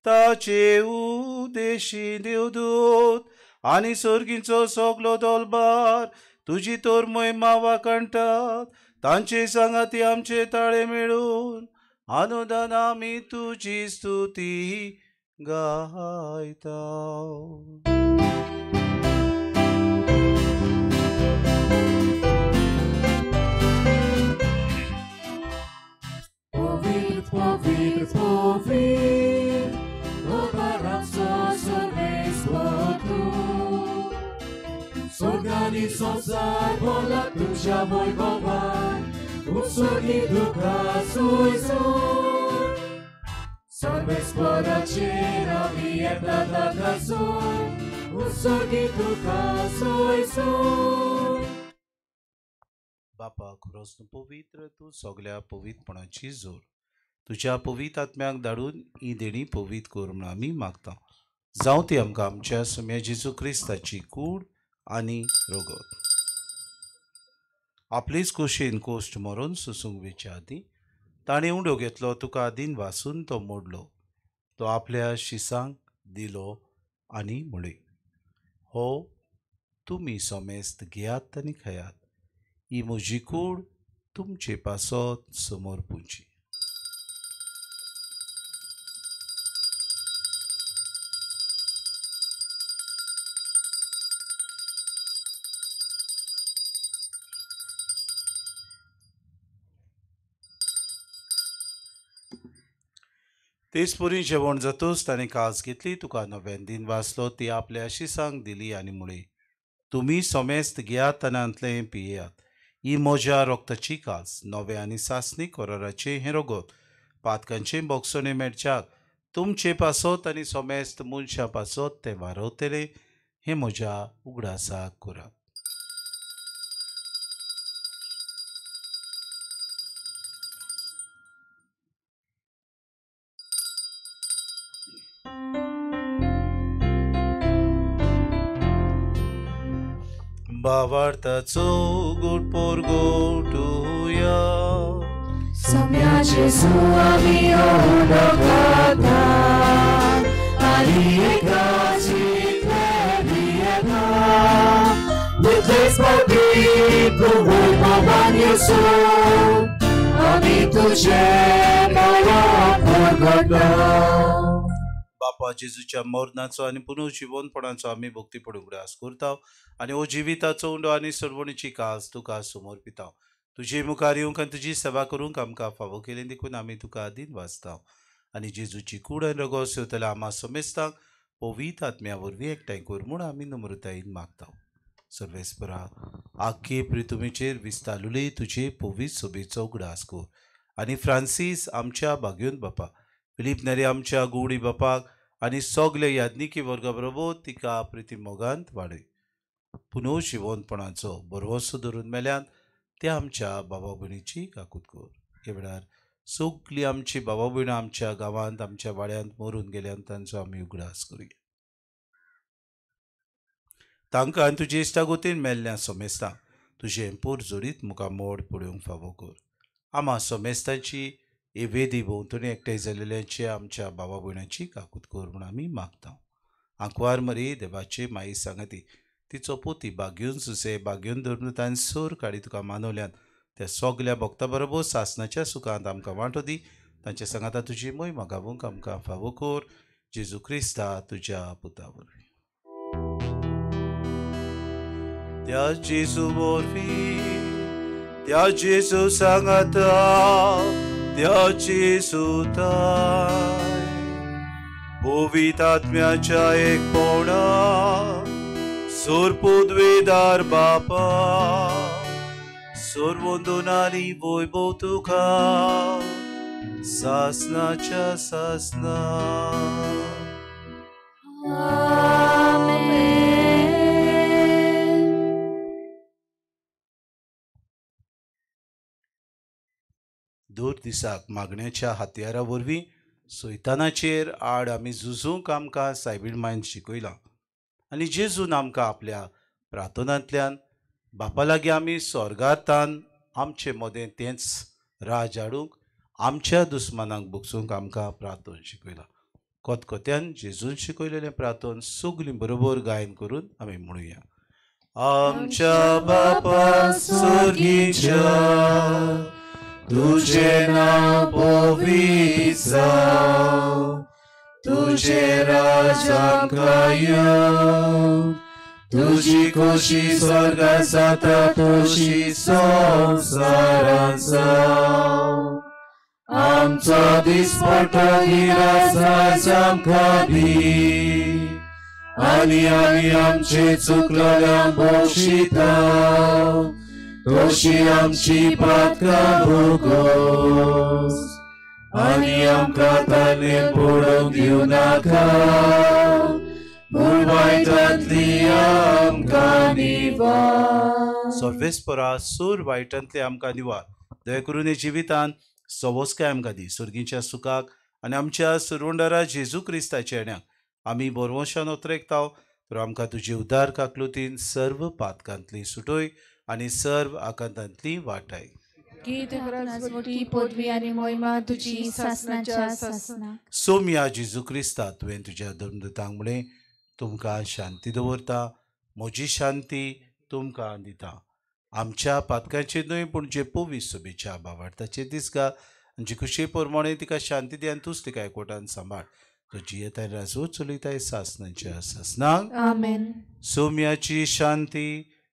[SPEAKER 5] ताचे उदेशी देवदूत आनी सर्गींचो सगलो दलबार तुजी तर महिमा वाखाणटात, तांचे सांगाती आमचे ताळे मेळून आनंदान आमी तुजी स्तुती गायता.
[SPEAKER 4] पवित्र पवित्र पवित्र बाबा सर्वेस्पोर तूं, स्वर्गानी संवसार भरला तुज्या वैभवान, उत्सर्गी तुका सोयसून. सर्वेस्पोराचेर आमी येता ताकासून, उत्सर्गी तुका सोयसून.
[SPEAKER 5] बापा खरोच तूं पवित्र, तूं सगल्या पवित्रपणाची जोड. तुज्या पवित्र आत्म्याक धाडून ही देणी पवित्र कर म्हूण आमी मागता. जावं ती आमकां आमच्या सुम्या जेजू क्रिस्ताची कूड आनी रगत. आपलेच कुशीन कोश्ट मरून सोसूंक वेच्या आदीं ताणें उंडो घेतलो, तुका दिन वासून तो मोडलो, तो आपल्या शिसांक दिलो आनी म्हळें, हो तुमी समेस्त घेयात आनी खायात, ही म्हजी कूड तुमचे पासत समोर पुजी. तेच पुरी जेवण जातूच ताणें कास घेतली, तुका नव्यान दिन वाचलो, ती आपल्या शिसांक दिली आनी म्हळें, तुमी समेस्त घेयात आनी हांतलें पियेयात, ही म्हज्या रक्ताची कास, नव्या आनी सासणी कराराचें हें रगत, पातकांचें बोगसणें मेळच्याक तुमचे पासत आनी समेस्त मनशां पासत तें वारवतलें, हें म्हज्या उगडासाक करात. भावार्थाचो गुड पोरगोटुया.
[SPEAKER 4] सम्या जेजू आमी उडोवता आनी एकाच जितले भियेता, दितलेच फावटी प्रभू भगवान येसू आमी तुजे पांयां परगटा.
[SPEAKER 5] बापा जेजूच्या मरणाचो आनी पुनर्जिवनपणाचो आमी भक्तीपण उगडास करता आनी हो जिविताचो उंडो आनी सर्वणीची कास तुका समर्पिता. तुजे मुखार येवंक आनी तुजी सेवा करूंक आमकां फावो केली देखून आमी तुका आदीन वाचता आनी जेजूची कूड आनी रगत सेवतल्या आमा समेस्तांक पवित्र आत्म्या वरवीं एकठांय कर म्हूण आमी नम्रतायेन मागता. सर्वेस्परा आख्खे प्रितुमीचेर विस्तारुले तुजे पवित्र सोबेचो उगडास कर आनी फ्रांसीस आमच्या भाग्योन बापा, फिलीप नेरी आमच्या गुवडी बापाक आनी सगले याज्ञिकी वर्गा बरोबर तिका प्रिती मोगांत वाडय. पुनर्जिवनपणाचो भरवंसो धरून मेल्यान त्या आमच्या बाबा भयणीची काकूत कर. ह्या वेळार सगळीं आमची बाबा भयणां आमच्या गांवांत आमच्या वाड्यांत मरून गेल्यान तांचो आमी उगडास करुया. तांकां आनी तुजे इश्टागोतीन मेल्ल्या सोमेस्तांक तुजें पोर जोडीत मुखार मोड पळोवंक फावो कर. आमा सोमेस्तांची हे वेदी भोंवतणी एकठांय जाल्ल्याची आमच्या बाबा भयणाची काकूत कर म्हूण आमी मागता. आंकवार मरी देवाची माई सांगाती तिचो पोती बागयोन सुसे बागयोन धर्मतान सोर काडी तुका मानवल्यान त्या सगल्या भक्ता बरोबर सासनाच्या सुखांत आमकां वांटो दी. तांच्या सांगाता तुजी मोहिमा गावूंक आमकां फावो कर. जेजू क्रिस्ता तुज्या पुता वरवीं. त्या जेजू वरवीं, त्या जेजू सांगाता, त्या जेजू पवित्र आत्म्याच्या एकपणा सोरपुद्वेदार बापा सोरवंदनानी वैभव तुका सासनाच्या सासना. दर दिसाक मागण्याच्या हातयारा वरवीं सैतानाचेर आड आमी झुजूंक आमकां सायबीण मायन शिकयलां आनी जेजून आमकां आपल्या प्रार्थनांतल्यान बापा लागीं आमी स्वर्गांतान आमचे मदें तेंच राज हाडूंक आमच्या दुस्मानांक भोगसूंक आमकां प्रार्थन शिकयलां. कोतकोत्यान जेजून शिकयलेलें प्रार्थन सगळीं बरोबर गायन करून आमी म्हणुया. आमच्या बापा स्वर्गीच्या तुझे नाव पवित्र जावं, तुझे राज आमकां येवं, तुजी खोशी स्वर्गांत जाता तशी संवसारांत जावं. आमचो दिसपट्टो गिरास आयज आमकां दी आनी आमी आमचे चुकलेल्यांक बक्षिता तशी आमची पातकां भोगोस आनी आमकां ताणें पडोवंक दिवं नाका पूण वायटांतली आमकां निवार. सर्वेस्परा सूर वायटांतली आमकां निवार. दया करून हे जिवितांत सवस्काय आमकां दी. सर्गीच्या सुखाक आनी आमच्या सुरवंडारा जेजू क्रिस्ताच्या येण्याक आमी बरवंशान ओतरेकताव. तर आमकां तुजी उदार काकलुतीन सर्व पातकांतली सुटोय आनी सर्व आकांतांतली वाटाय. सोम्या जेजू क्रिस्ता तुवें तुज्या धर्मदूतांक म्हणलें तुमकां शांती दवरता, म्हजी शांती तुमकां दिता. आमच्या पातकांचेर न्हय पूण जे पवित्र सोबेच्या भावार्थाचेर दिसगा आनी जी खुशे प्रमाणे तिका शांती दी आनी तूंच तिका एकवटान सांबाळ. तो जियेताय राजो चलयताय सासनाच्या सासनाक.
[SPEAKER 2] आमेन.
[SPEAKER 5] सोम्याची शांती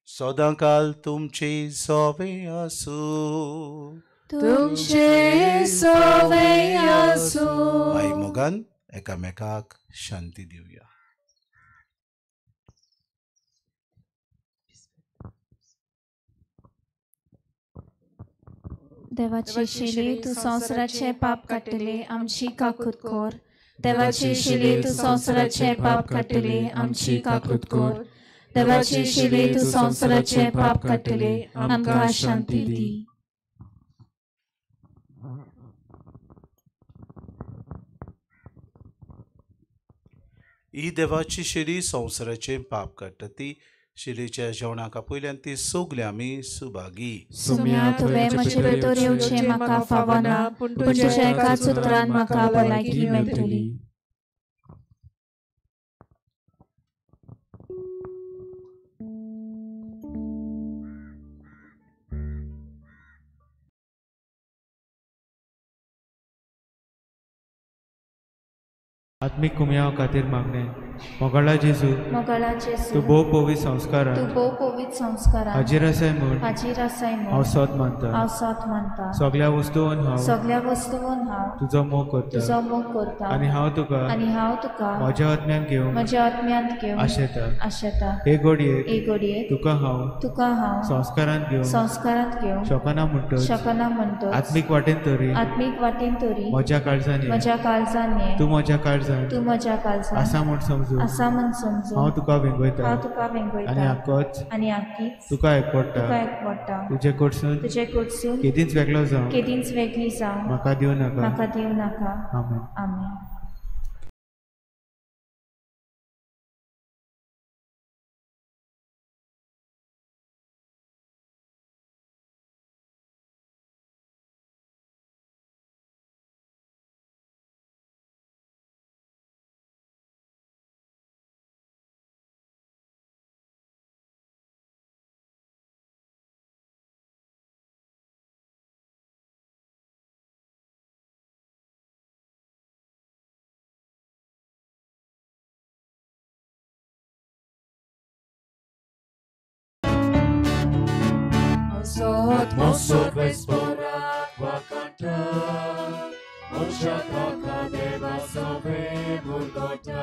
[SPEAKER 5] सदांकाल तुमचे सोवे आसूं.
[SPEAKER 4] तुमचे सोवे आसूं.
[SPEAKER 5] बाई मोगान एकामेकाक शांती दिवया.
[SPEAKER 4] देवाची शिली तूं संवसाराचें पाप काडटली आमची काकूत कर. देवाची शिली तूं संवसाराचें पाप काडटली आमची काकूत कर. देवाची शिली तूं संवसाराचें पाप काडटली आमकां शांती दी.
[SPEAKER 5] ही देवाची शिली संवसाराचें पाप काडटा ती शिलेच्या जेवणाक आपयल्यान ती सगळी आमी सुभागी.
[SPEAKER 4] सुम्या तुवें म्हजे भितर येवचें म्हाका फावना, पूण तुज्या एकाच उतरान म्हाका भलायकी मेळटली.
[SPEAKER 11] आत्मीक कुमयाव खातीर मागणें. मोगाळा जेजू,
[SPEAKER 4] मोगाळा जेजू,
[SPEAKER 11] तूं भोव पवित्र संस्कारान,
[SPEAKER 4] तूं भोव पवित्र संस्कारान
[SPEAKER 11] हाजीर आसाय म्हूण,
[SPEAKER 4] हाजीर आसाय म्हूण
[SPEAKER 11] हांव सोद मानता,
[SPEAKER 4] हांव सोद मानता.
[SPEAKER 11] सगळ्या वस्तून हांव,
[SPEAKER 4] सगळ्या वस्तून हांव
[SPEAKER 11] तुजो मोग करता,
[SPEAKER 4] तुजो मोग करता.
[SPEAKER 11] आनी हांव तुका,
[SPEAKER 4] आनी हांव तुका
[SPEAKER 11] म्हज्या आत्म्यान घेवन,
[SPEAKER 4] म्हज्या आत्म्यांत घेवन
[SPEAKER 11] आशेता,
[SPEAKER 4] आशेता.
[SPEAKER 11] हे घडयेक,
[SPEAKER 4] हे घडयेक
[SPEAKER 11] तुका हांव,
[SPEAKER 4] तुका हांव
[SPEAKER 11] संस्कारांत घेवन,
[SPEAKER 4] संस्कारांत घेवन
[SPEAKER 11] शकना म्हणटच,
[SPEAKER 4] शकना म्हणटच,
[SPEAKER 11] आत्मीक वाटेन तरी,
[SPEAKER 4] आत्मीक वाटेन तरी
[SPEAKER 11] म्हज्या काळजान,
[SPEAKER 4] म्हज्या काळजान
[SPEAKER 11] तूं म्हज्या काळजान,
[SPEAKER 4] तूं म्हज्या काळजान
[SPEAKER 11] आसा म्हूण समजून,
[SPEAKER 4] आसा म्हूण समजून
[SPEAKER 11] हांव तुका वेंगयता,
[SPEAKER 4] हांव तुका वेंगयता.
[SPEAKER 11] आनी आकोच,
[SPEAKER 4] आनी आकीच
[SPEAKER 11] तुका एकवडटा,
[SPEAKER 4] तुका एकवडटा.
[SPEAKER 11] तुजे कडसून,
[SPEAKER 4] तुजे कडसून
[SPEAKER 11] केदींच वेगळो जावं,
[SPEAKER 4] केदींच वेगळी जावं
[SPEAKER 11] म्हाका दिवं नाका,
[SPEAKER 4] म्हाका दिवं नाका.
[SPEAKER 11] आमेन.
[SPEAKER 4] आमेन.
[SPEAKER 7] Mosso vespora wakanta, Oshataka deva sove murgota.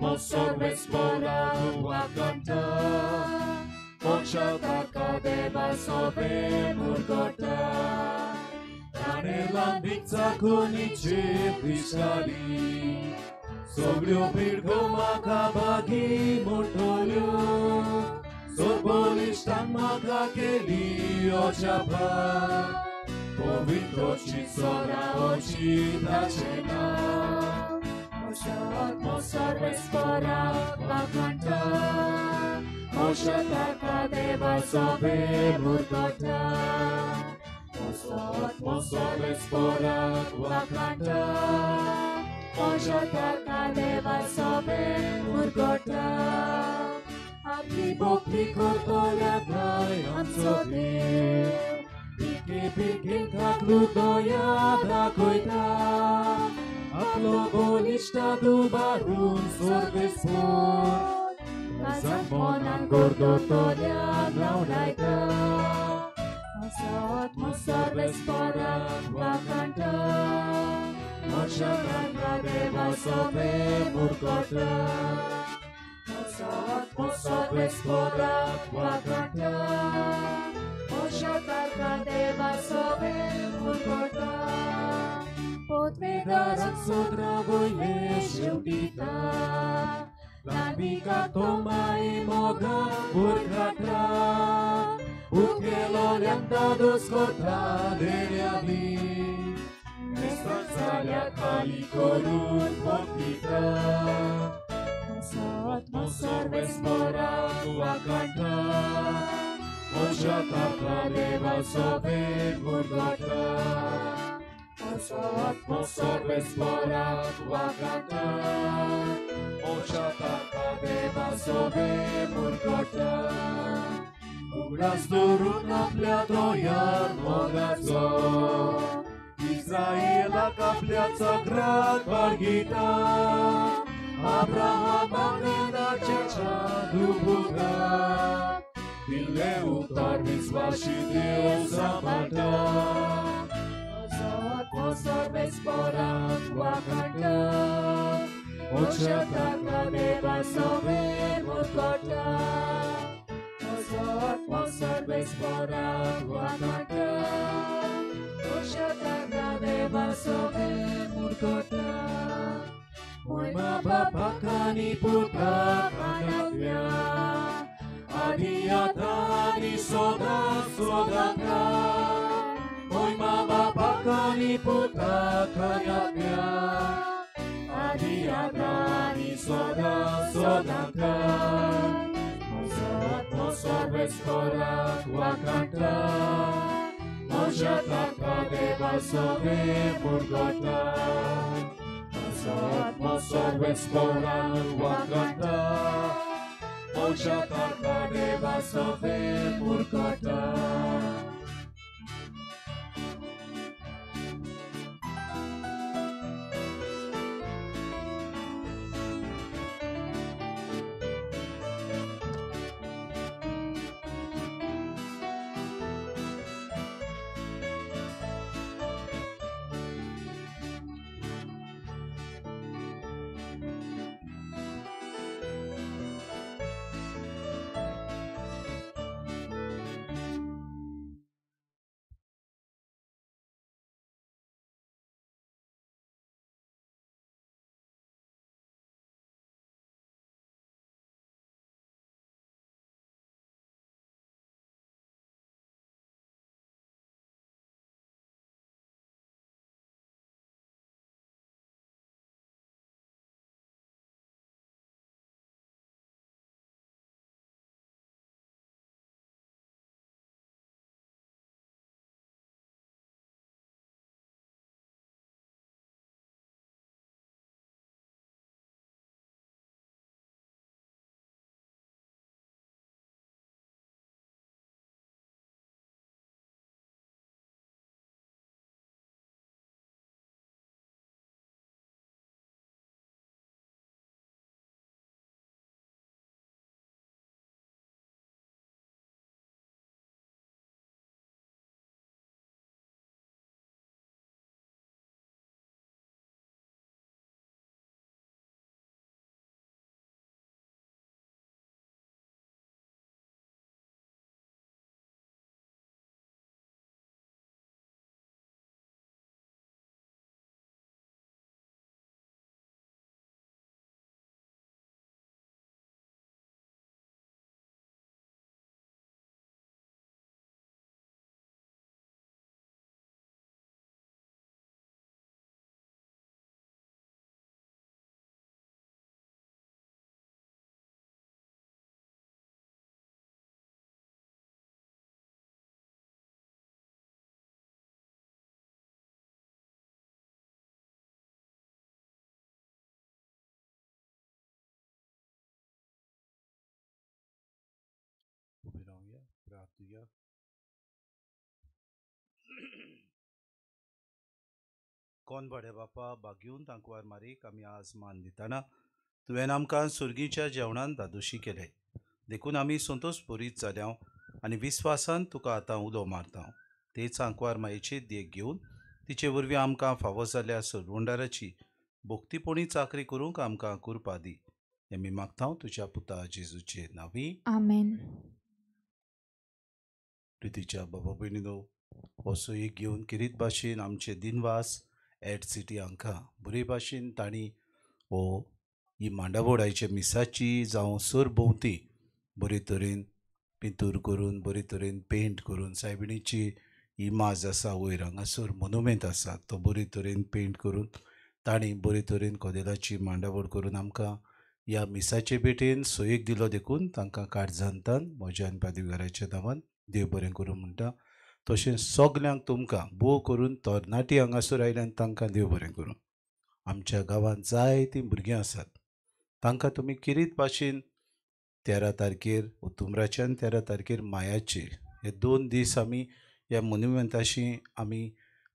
[SPEAKER 7] Mosso vespora wakanta, Oshataka deva sove murgota. Ranela bitsa kuniche pishali, Soglio pirgo makabagi montolio. Sorbolistan maka keli ochapa, Povitro ci sora oci tacena. Mosot mosor vespora vakanta, Moshataka deva sobe murgota. Mosot mosor vespora vakanta, Moshataka deva sobe murgota. आपली बोकली करतल्या काय आमचो देव, पिके पिके खाकलू दया दाखयता. आपलो बलिश्टा दुबारून सर्वेस्पोर, मनान गरदतल्याक लावणायता. Mosot mosor vespora wakanta, Moshataka deva sobe murgota. Mosot mosor vespora wakanta, Moshataka deva sobe murgota. Potvedarak sodra voile शेवटीता, लांबिका Tomai मोगा बुरघाटा. उखेलोल्यांक दादोस करता देण्यादी, मेस्तांच्या खाली करून मोगदिता. Mosot mosor vespora wakanta, Moshataka deva sobe murgota. Mosot mosor vespora wakanta, Moshataka deva sobe murgota. उगडास धरून आपल्या दोयार मोगाचो, इस्रायेलाक आपल्या चक्राक बाळगिता. अब्राहमाक ताच्या दुबुगाक दिल्लें उतर विस्वाशी देव सांबाळटा. Mosot mosor vespora wakanta, Moshataka deva sobe murgota. Mosot mosor vespora wakanta, Moshataka deva sobe murgota. Moima bapakani puta kanakya, Adiatani soda sodaka. Moima bapakani puta kanakya, Adiatani soda sodaka. Mosot mosor vespora wakanta, Moshataka deva sobe murgota. Mosot mosor vespora wakanta, Moshataka deva sobe murgota.
[SPEAKER 5] घेवया. कोण बडे बापा बागेवन तांकवार मारीक आमी आज मान दितना तुवें आमकां सुर्गीच्या जेवणान दादोशी केले देखून आमी संतोश पुरीत जाल्या आनी विस्वासान तुका आतां उलो मारता. तेच आंकवार मायेची देख घेवन तिचे वरवीं आमकां फावो जाल्ल्या सरवंडाराची भोक्तीपणी चाकरी करूंक आमकां कृपा दी. हें आमी मागता तुज्या पुता जेजूचे नांवी,
[SPEAKER 12] आमेन.
[SPEAKER 5] प्रितीच्या बाबा भयणीनो, हो सोयीक घेवन किरीत भाशेन आमचे दिनवास एट सिटी हांकां बरे भाशेन तांणी हो ही मांडावोडायचे मिसाची जावं सरभोंवती बरे तरेन पिंतूर करून बरे तरेन पेंट करून सायबिणीची इमाज आसा वयर हांगासर मोनुमेंत आसा तो बरे तरेन पेंट करून तांणी बरे तरेन कदेलाची मांडावळ करून आमकां ह्या मिसाचे भेटेन सोयीक दिलो देखून तांकां काळजांतान म्हज्या आनी पादवीगाराच्या नांवान देव बरें करूं म्हणटा. तशें सगल्यांक तुमकां भोव करून तरणाटी हांगासर आयल्यान तांकां देव बरें करूं. आमच्या गांवांत जायतीं भुरगीं आसात तांकां तुमी किरीत भाशेन 13 तारखेर उतुमराच्यान 13 तारखेर मायाचे हे 2 दीस आमी ह्या मोनुमेंताशी आमी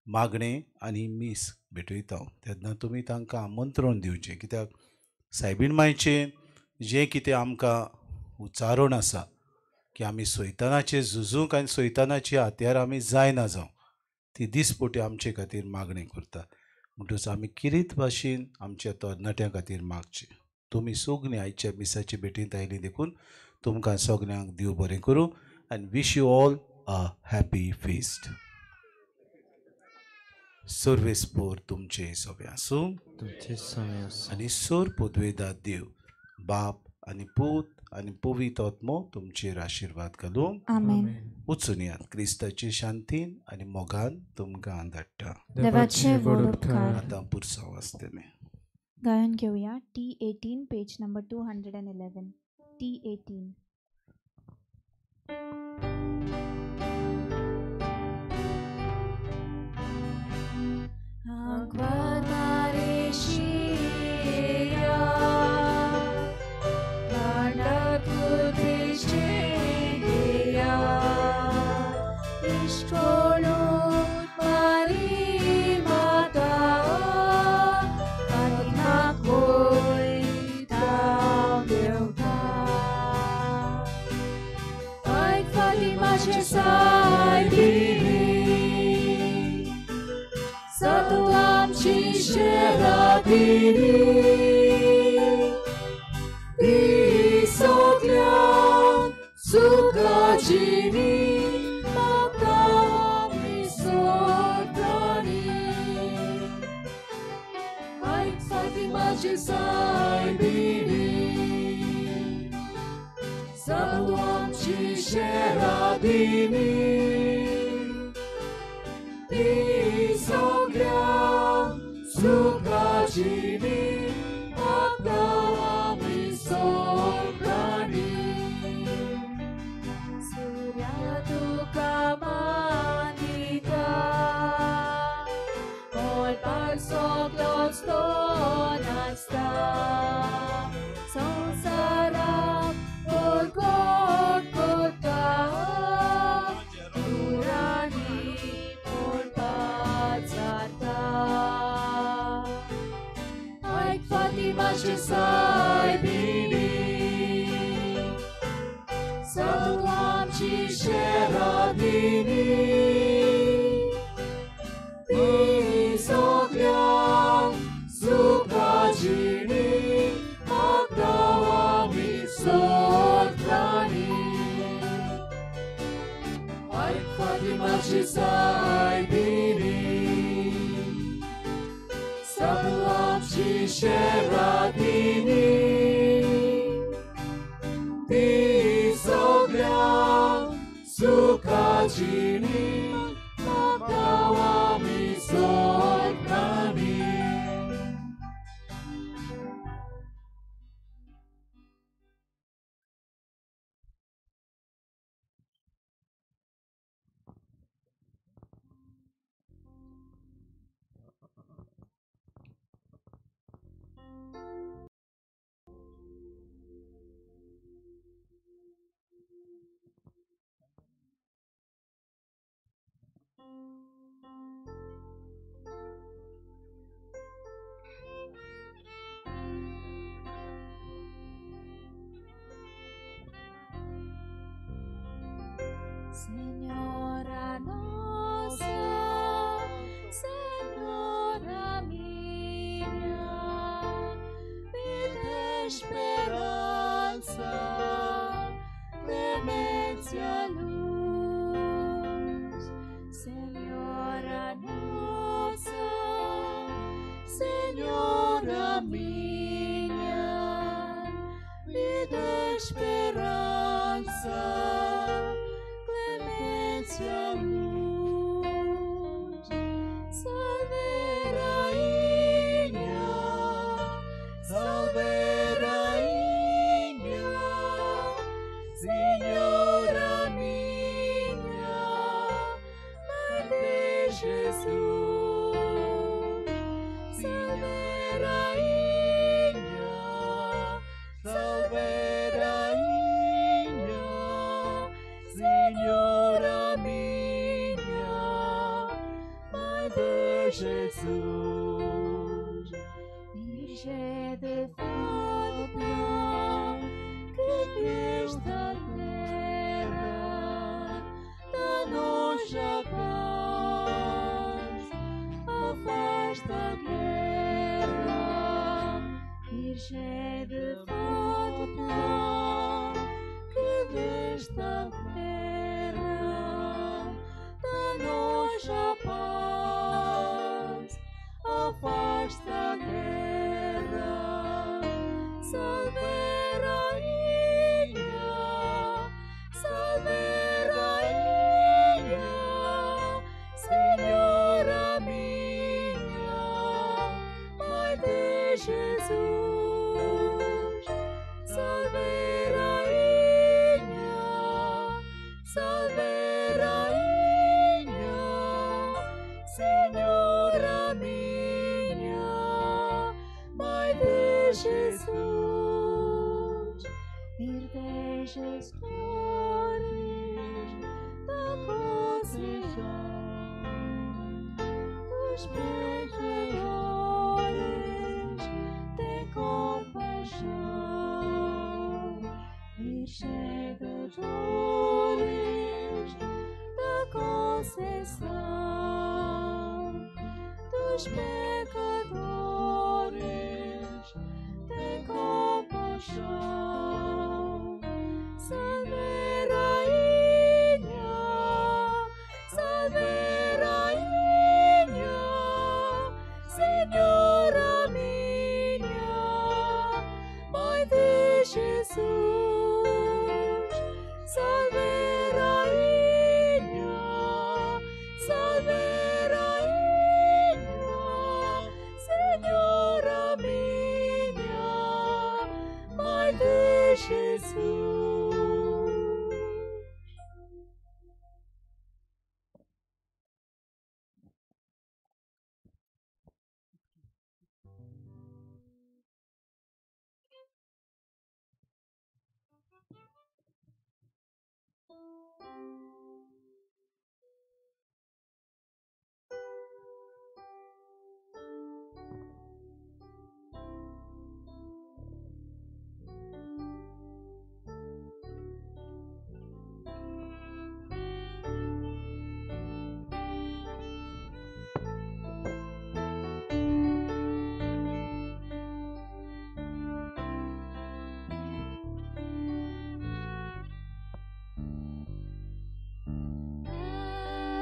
[SPEAKER 5] मागणें आनी मीस भेटयता तेन्ना तुमी तांकां आमंत्रण दिवचें. कित्याक सायबीण मायचें जें कितें आमकां उच्चारण आसा की आमी सैतानाचें झुजूंक आनी सैतानाची हत्यार आमी जायना जावं ती दिसपटी आमचे खातीर मागणें करता. म्हणटकच आमी किरीत भाशेन आमच्या तरणाट्यां खातीर मागचें. तुमी सगळीं आयच्या मिसाचे भेटींत आयलीं देखून तुमकां सगल्यांक देव बरें करूं आनी wish you all a happy feast. सर्वेस्पोर तुमचे सोबे आसूं आनी सोर पोदवेदा देव बाप आनी पूत आनी पवित्र आत्मो तुमचेर आशिर्वाद घालूं.
[SPEAKER 12] आमेन.
[SPEAKER 5] वचून यात क्रिस्ताचे शांतीन आनी मोगान तुमकां धाडटा.
[SPEAKER 12] देवाचे व्हड उपकार.
[SPEAKER 5] आतां पुरसांव आसतलें.
[SPEAKER 12] गायन घेवया T18 page number 211. T18. Senhora nossa, Senhora minha, me esperança, clemência, luz. Senhora nossa, Senhora minha, me dê esperança, clemência, luz. Salve Rainha, salve Rainha, Senhora minha, Mãe de Jesus. Salve Rainha, salve Rainha, Senhora minha, Mãe de Jesus. Virgem devota que vieste da terra, dá-nos a paz, afasta a guerra. Virgem devota que vieste da terra, dá-nos a paz, afasta a guerra. Salve Rainha, salve Rainha, Senhora minha, Mãe de Jesus. Salve Rainha, salve Rainha, Senhora minha, Mãe de Jesus. Virgens flores da Conceição, dos pecadores, tem compaixão. Virgem de dores da Conceição, dos pecadores, tem compaixão. Salve Rainha, salve Rainha, Senhora minha, Mãe de Jesus. Salve Rainha, salve Rainha, Senhora minha, Mãe de Jesus.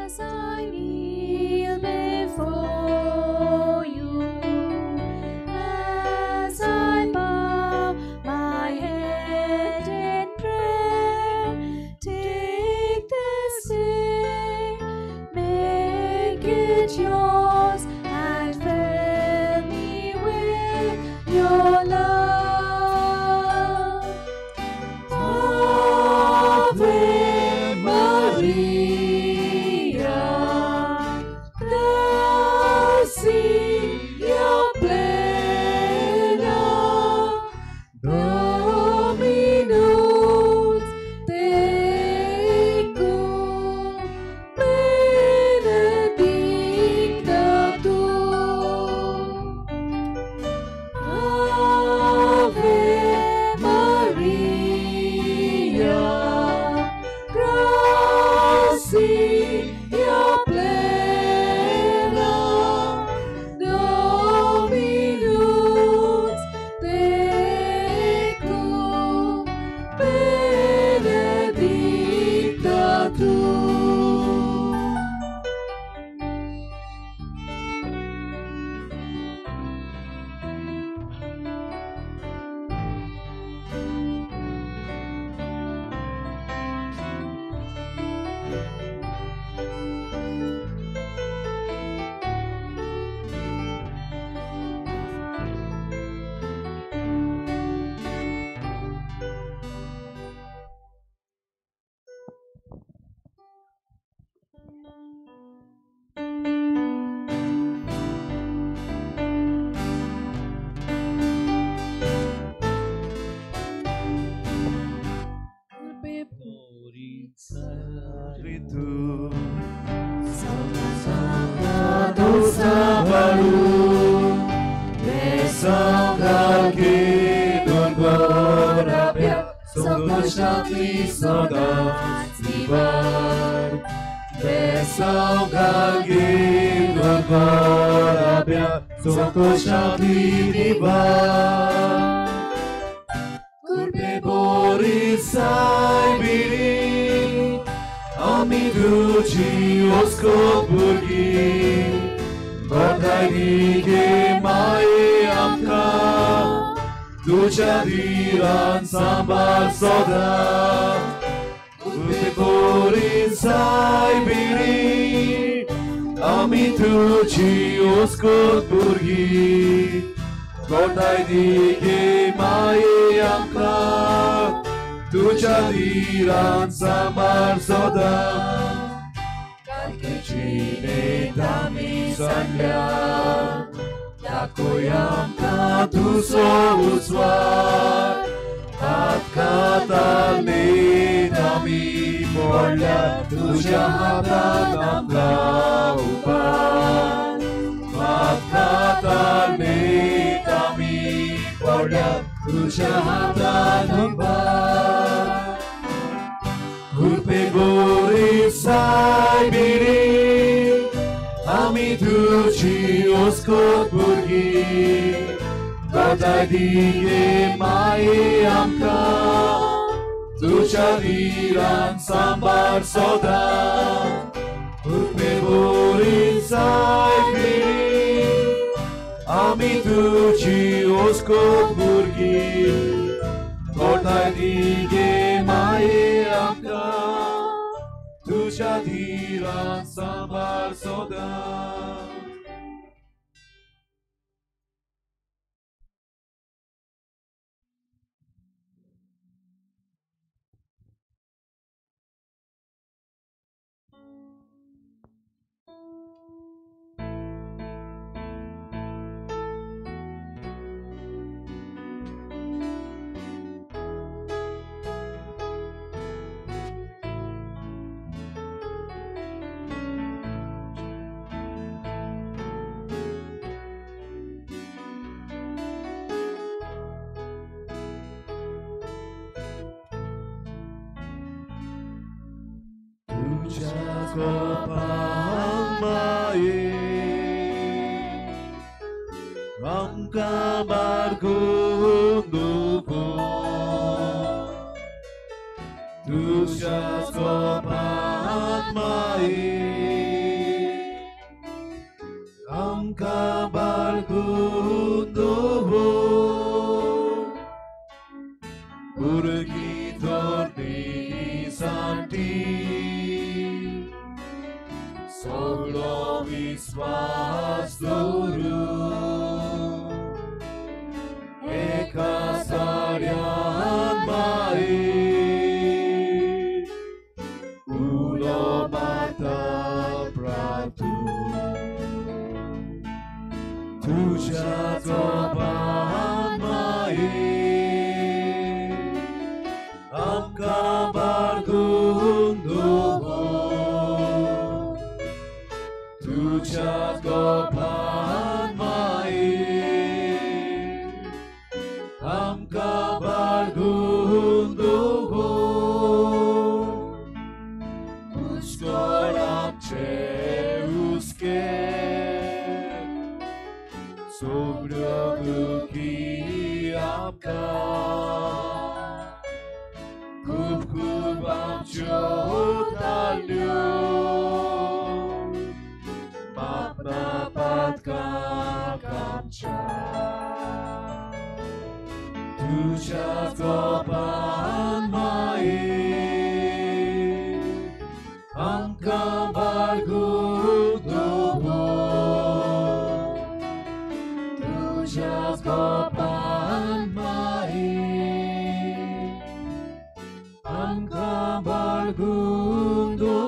[SPEAKER 12] As I kneel before you, as I bow my head in prayer, take this day, make it yours, and fill me with your love. Ave Maria, gratia plena, Dominus tecum, benedicta
[SPEAKER 7] आमी सदांच निवार बेसांव घालगे घराब्या संतोशांतली निवार कुरपे बोरी सायबिणी आमी तुजी ओस्कोत भुरगीं गोठाय दी गे माये आमकां तुज्या दिरान सांबाळ सदां कुरपे बोरी सायबिणी आमी तुजी ओस्कोत भुरगीं गोठाय दी गे माये आमकां तुज्या दिरान सांबाळ सदां कालकेची आमी सांगल्या दाखय आमकां तुजो उजवाड हात आमी पडल्या तुज्या हातांत आमकां उबार हात आमी पडल्या तुज्या हातांत उबार कुरपे गोरी सायबिणी आमी तुजी ओस्कोत भुरगीं गोठाय दी गे माये आमकां तुज्या दिरान सांबाळ सदां कुरपे बोरी सायबिणी आमी तुजी ओस्कोत भुरगीं गोठाय दी गे माये आमकां तुज्या दिरान सांबाळ सदां. तुज्या कोपान माये आमकां बाळगून दवर तुज्या कोपान माये आमकां बाळगून दवर भुरगीं थोडी साठी सगळो विस्वास दवरून एका साड्यान माये उलो मारता प्रार्थू तुज्या कोपान माये आमकां बाळगून दवर तुज्या कोपान माये आमकां बाळगून दवर पुष्कळ आमचे हुस्के सगळ्यो दुखी आमकां खूब खूब आमच्यो ताल्यो मापना पातकां आमच्या तुज्या कोपान माये आमकां बाळगून दवर तुज्या कोपान माये आमकां बाळगून दवर.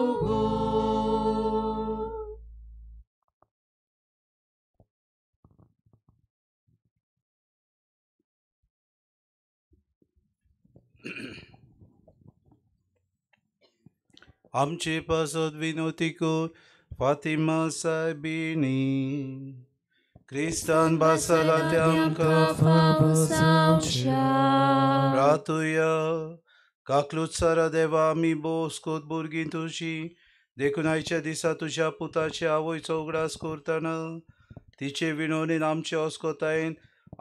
[SPEAKER 5] आमचे पासत विनोती कर फातिमा सायबिणी क्रिस्तान बासाला ते आमकां
[SPEAKER 12] फावो जावच्या.
[SPEAKER 5] रातुया. काकलूत सारा देवा आमी बोस कोत भुरगीं तुजी देखून आयच्या दिसा तुज्या पुताचे आवयचो उगडास करतना तिचे विनवणीन आमचे अस्कोतायेन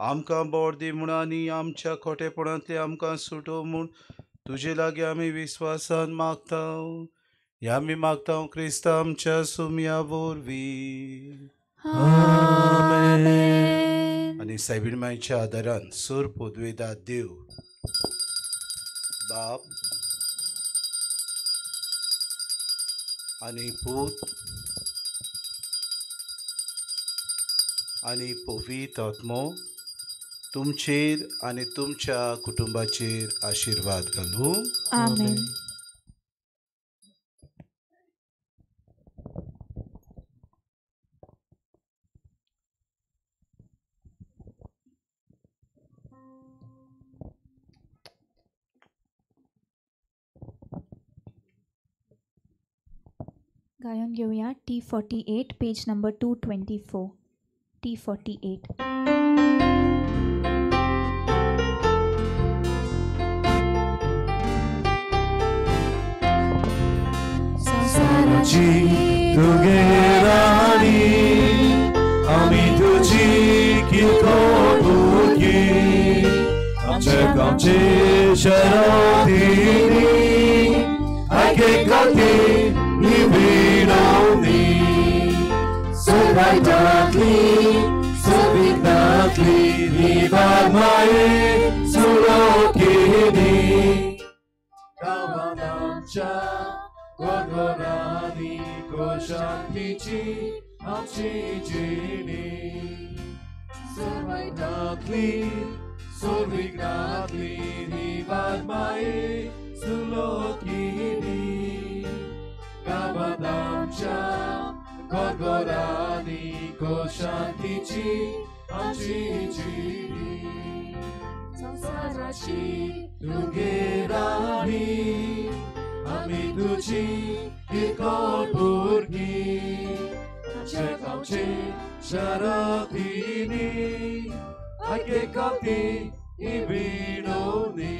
[SPEAKER 5] आमकां बोर दी म्हूण आनी आमच्या खोटेपणांतली आमकां सुटो म्हूण तुजे लागीं आमी विस्वासान मागता. ह्या आमी मागता क्रिस्ता आमच्या सुमया वरवीं. आनी सायबीण मायच्या आदारान सूर पुदवेदा देव बाप आनी पूत आनी पवित्र आत्मो तुमचेर आनी तुमच्या कुटुंबाचेर आशिर्वाद घालूं.
[SPEAKER 12] आमेन. गायन घेऊया T48 page number 224. T48.
[SPEAKER 7] संसाराची तुगे राणी आमी तुजी किरकोळ भुरगीं आमचे गांवचे शरदिनी आयके खातीर विनवणी सुवायटांतली सुविघ्नांतली निवार माये सुलोकिनी गांवांत आमच्या गोरगोरांनी कोशांतीची आमची जिणी सुवायटांतली सुविघ्नांतली निवार माये सुलोकिनी गांवांत आमच्या गोरगोरांनी कोशांतीची आमची जिणी संसाराची तुगे राणी आमी तुजी किरकोळ भुरगीं आमचे गांवचे शरदिनी आयके खातीर ही विनवणी.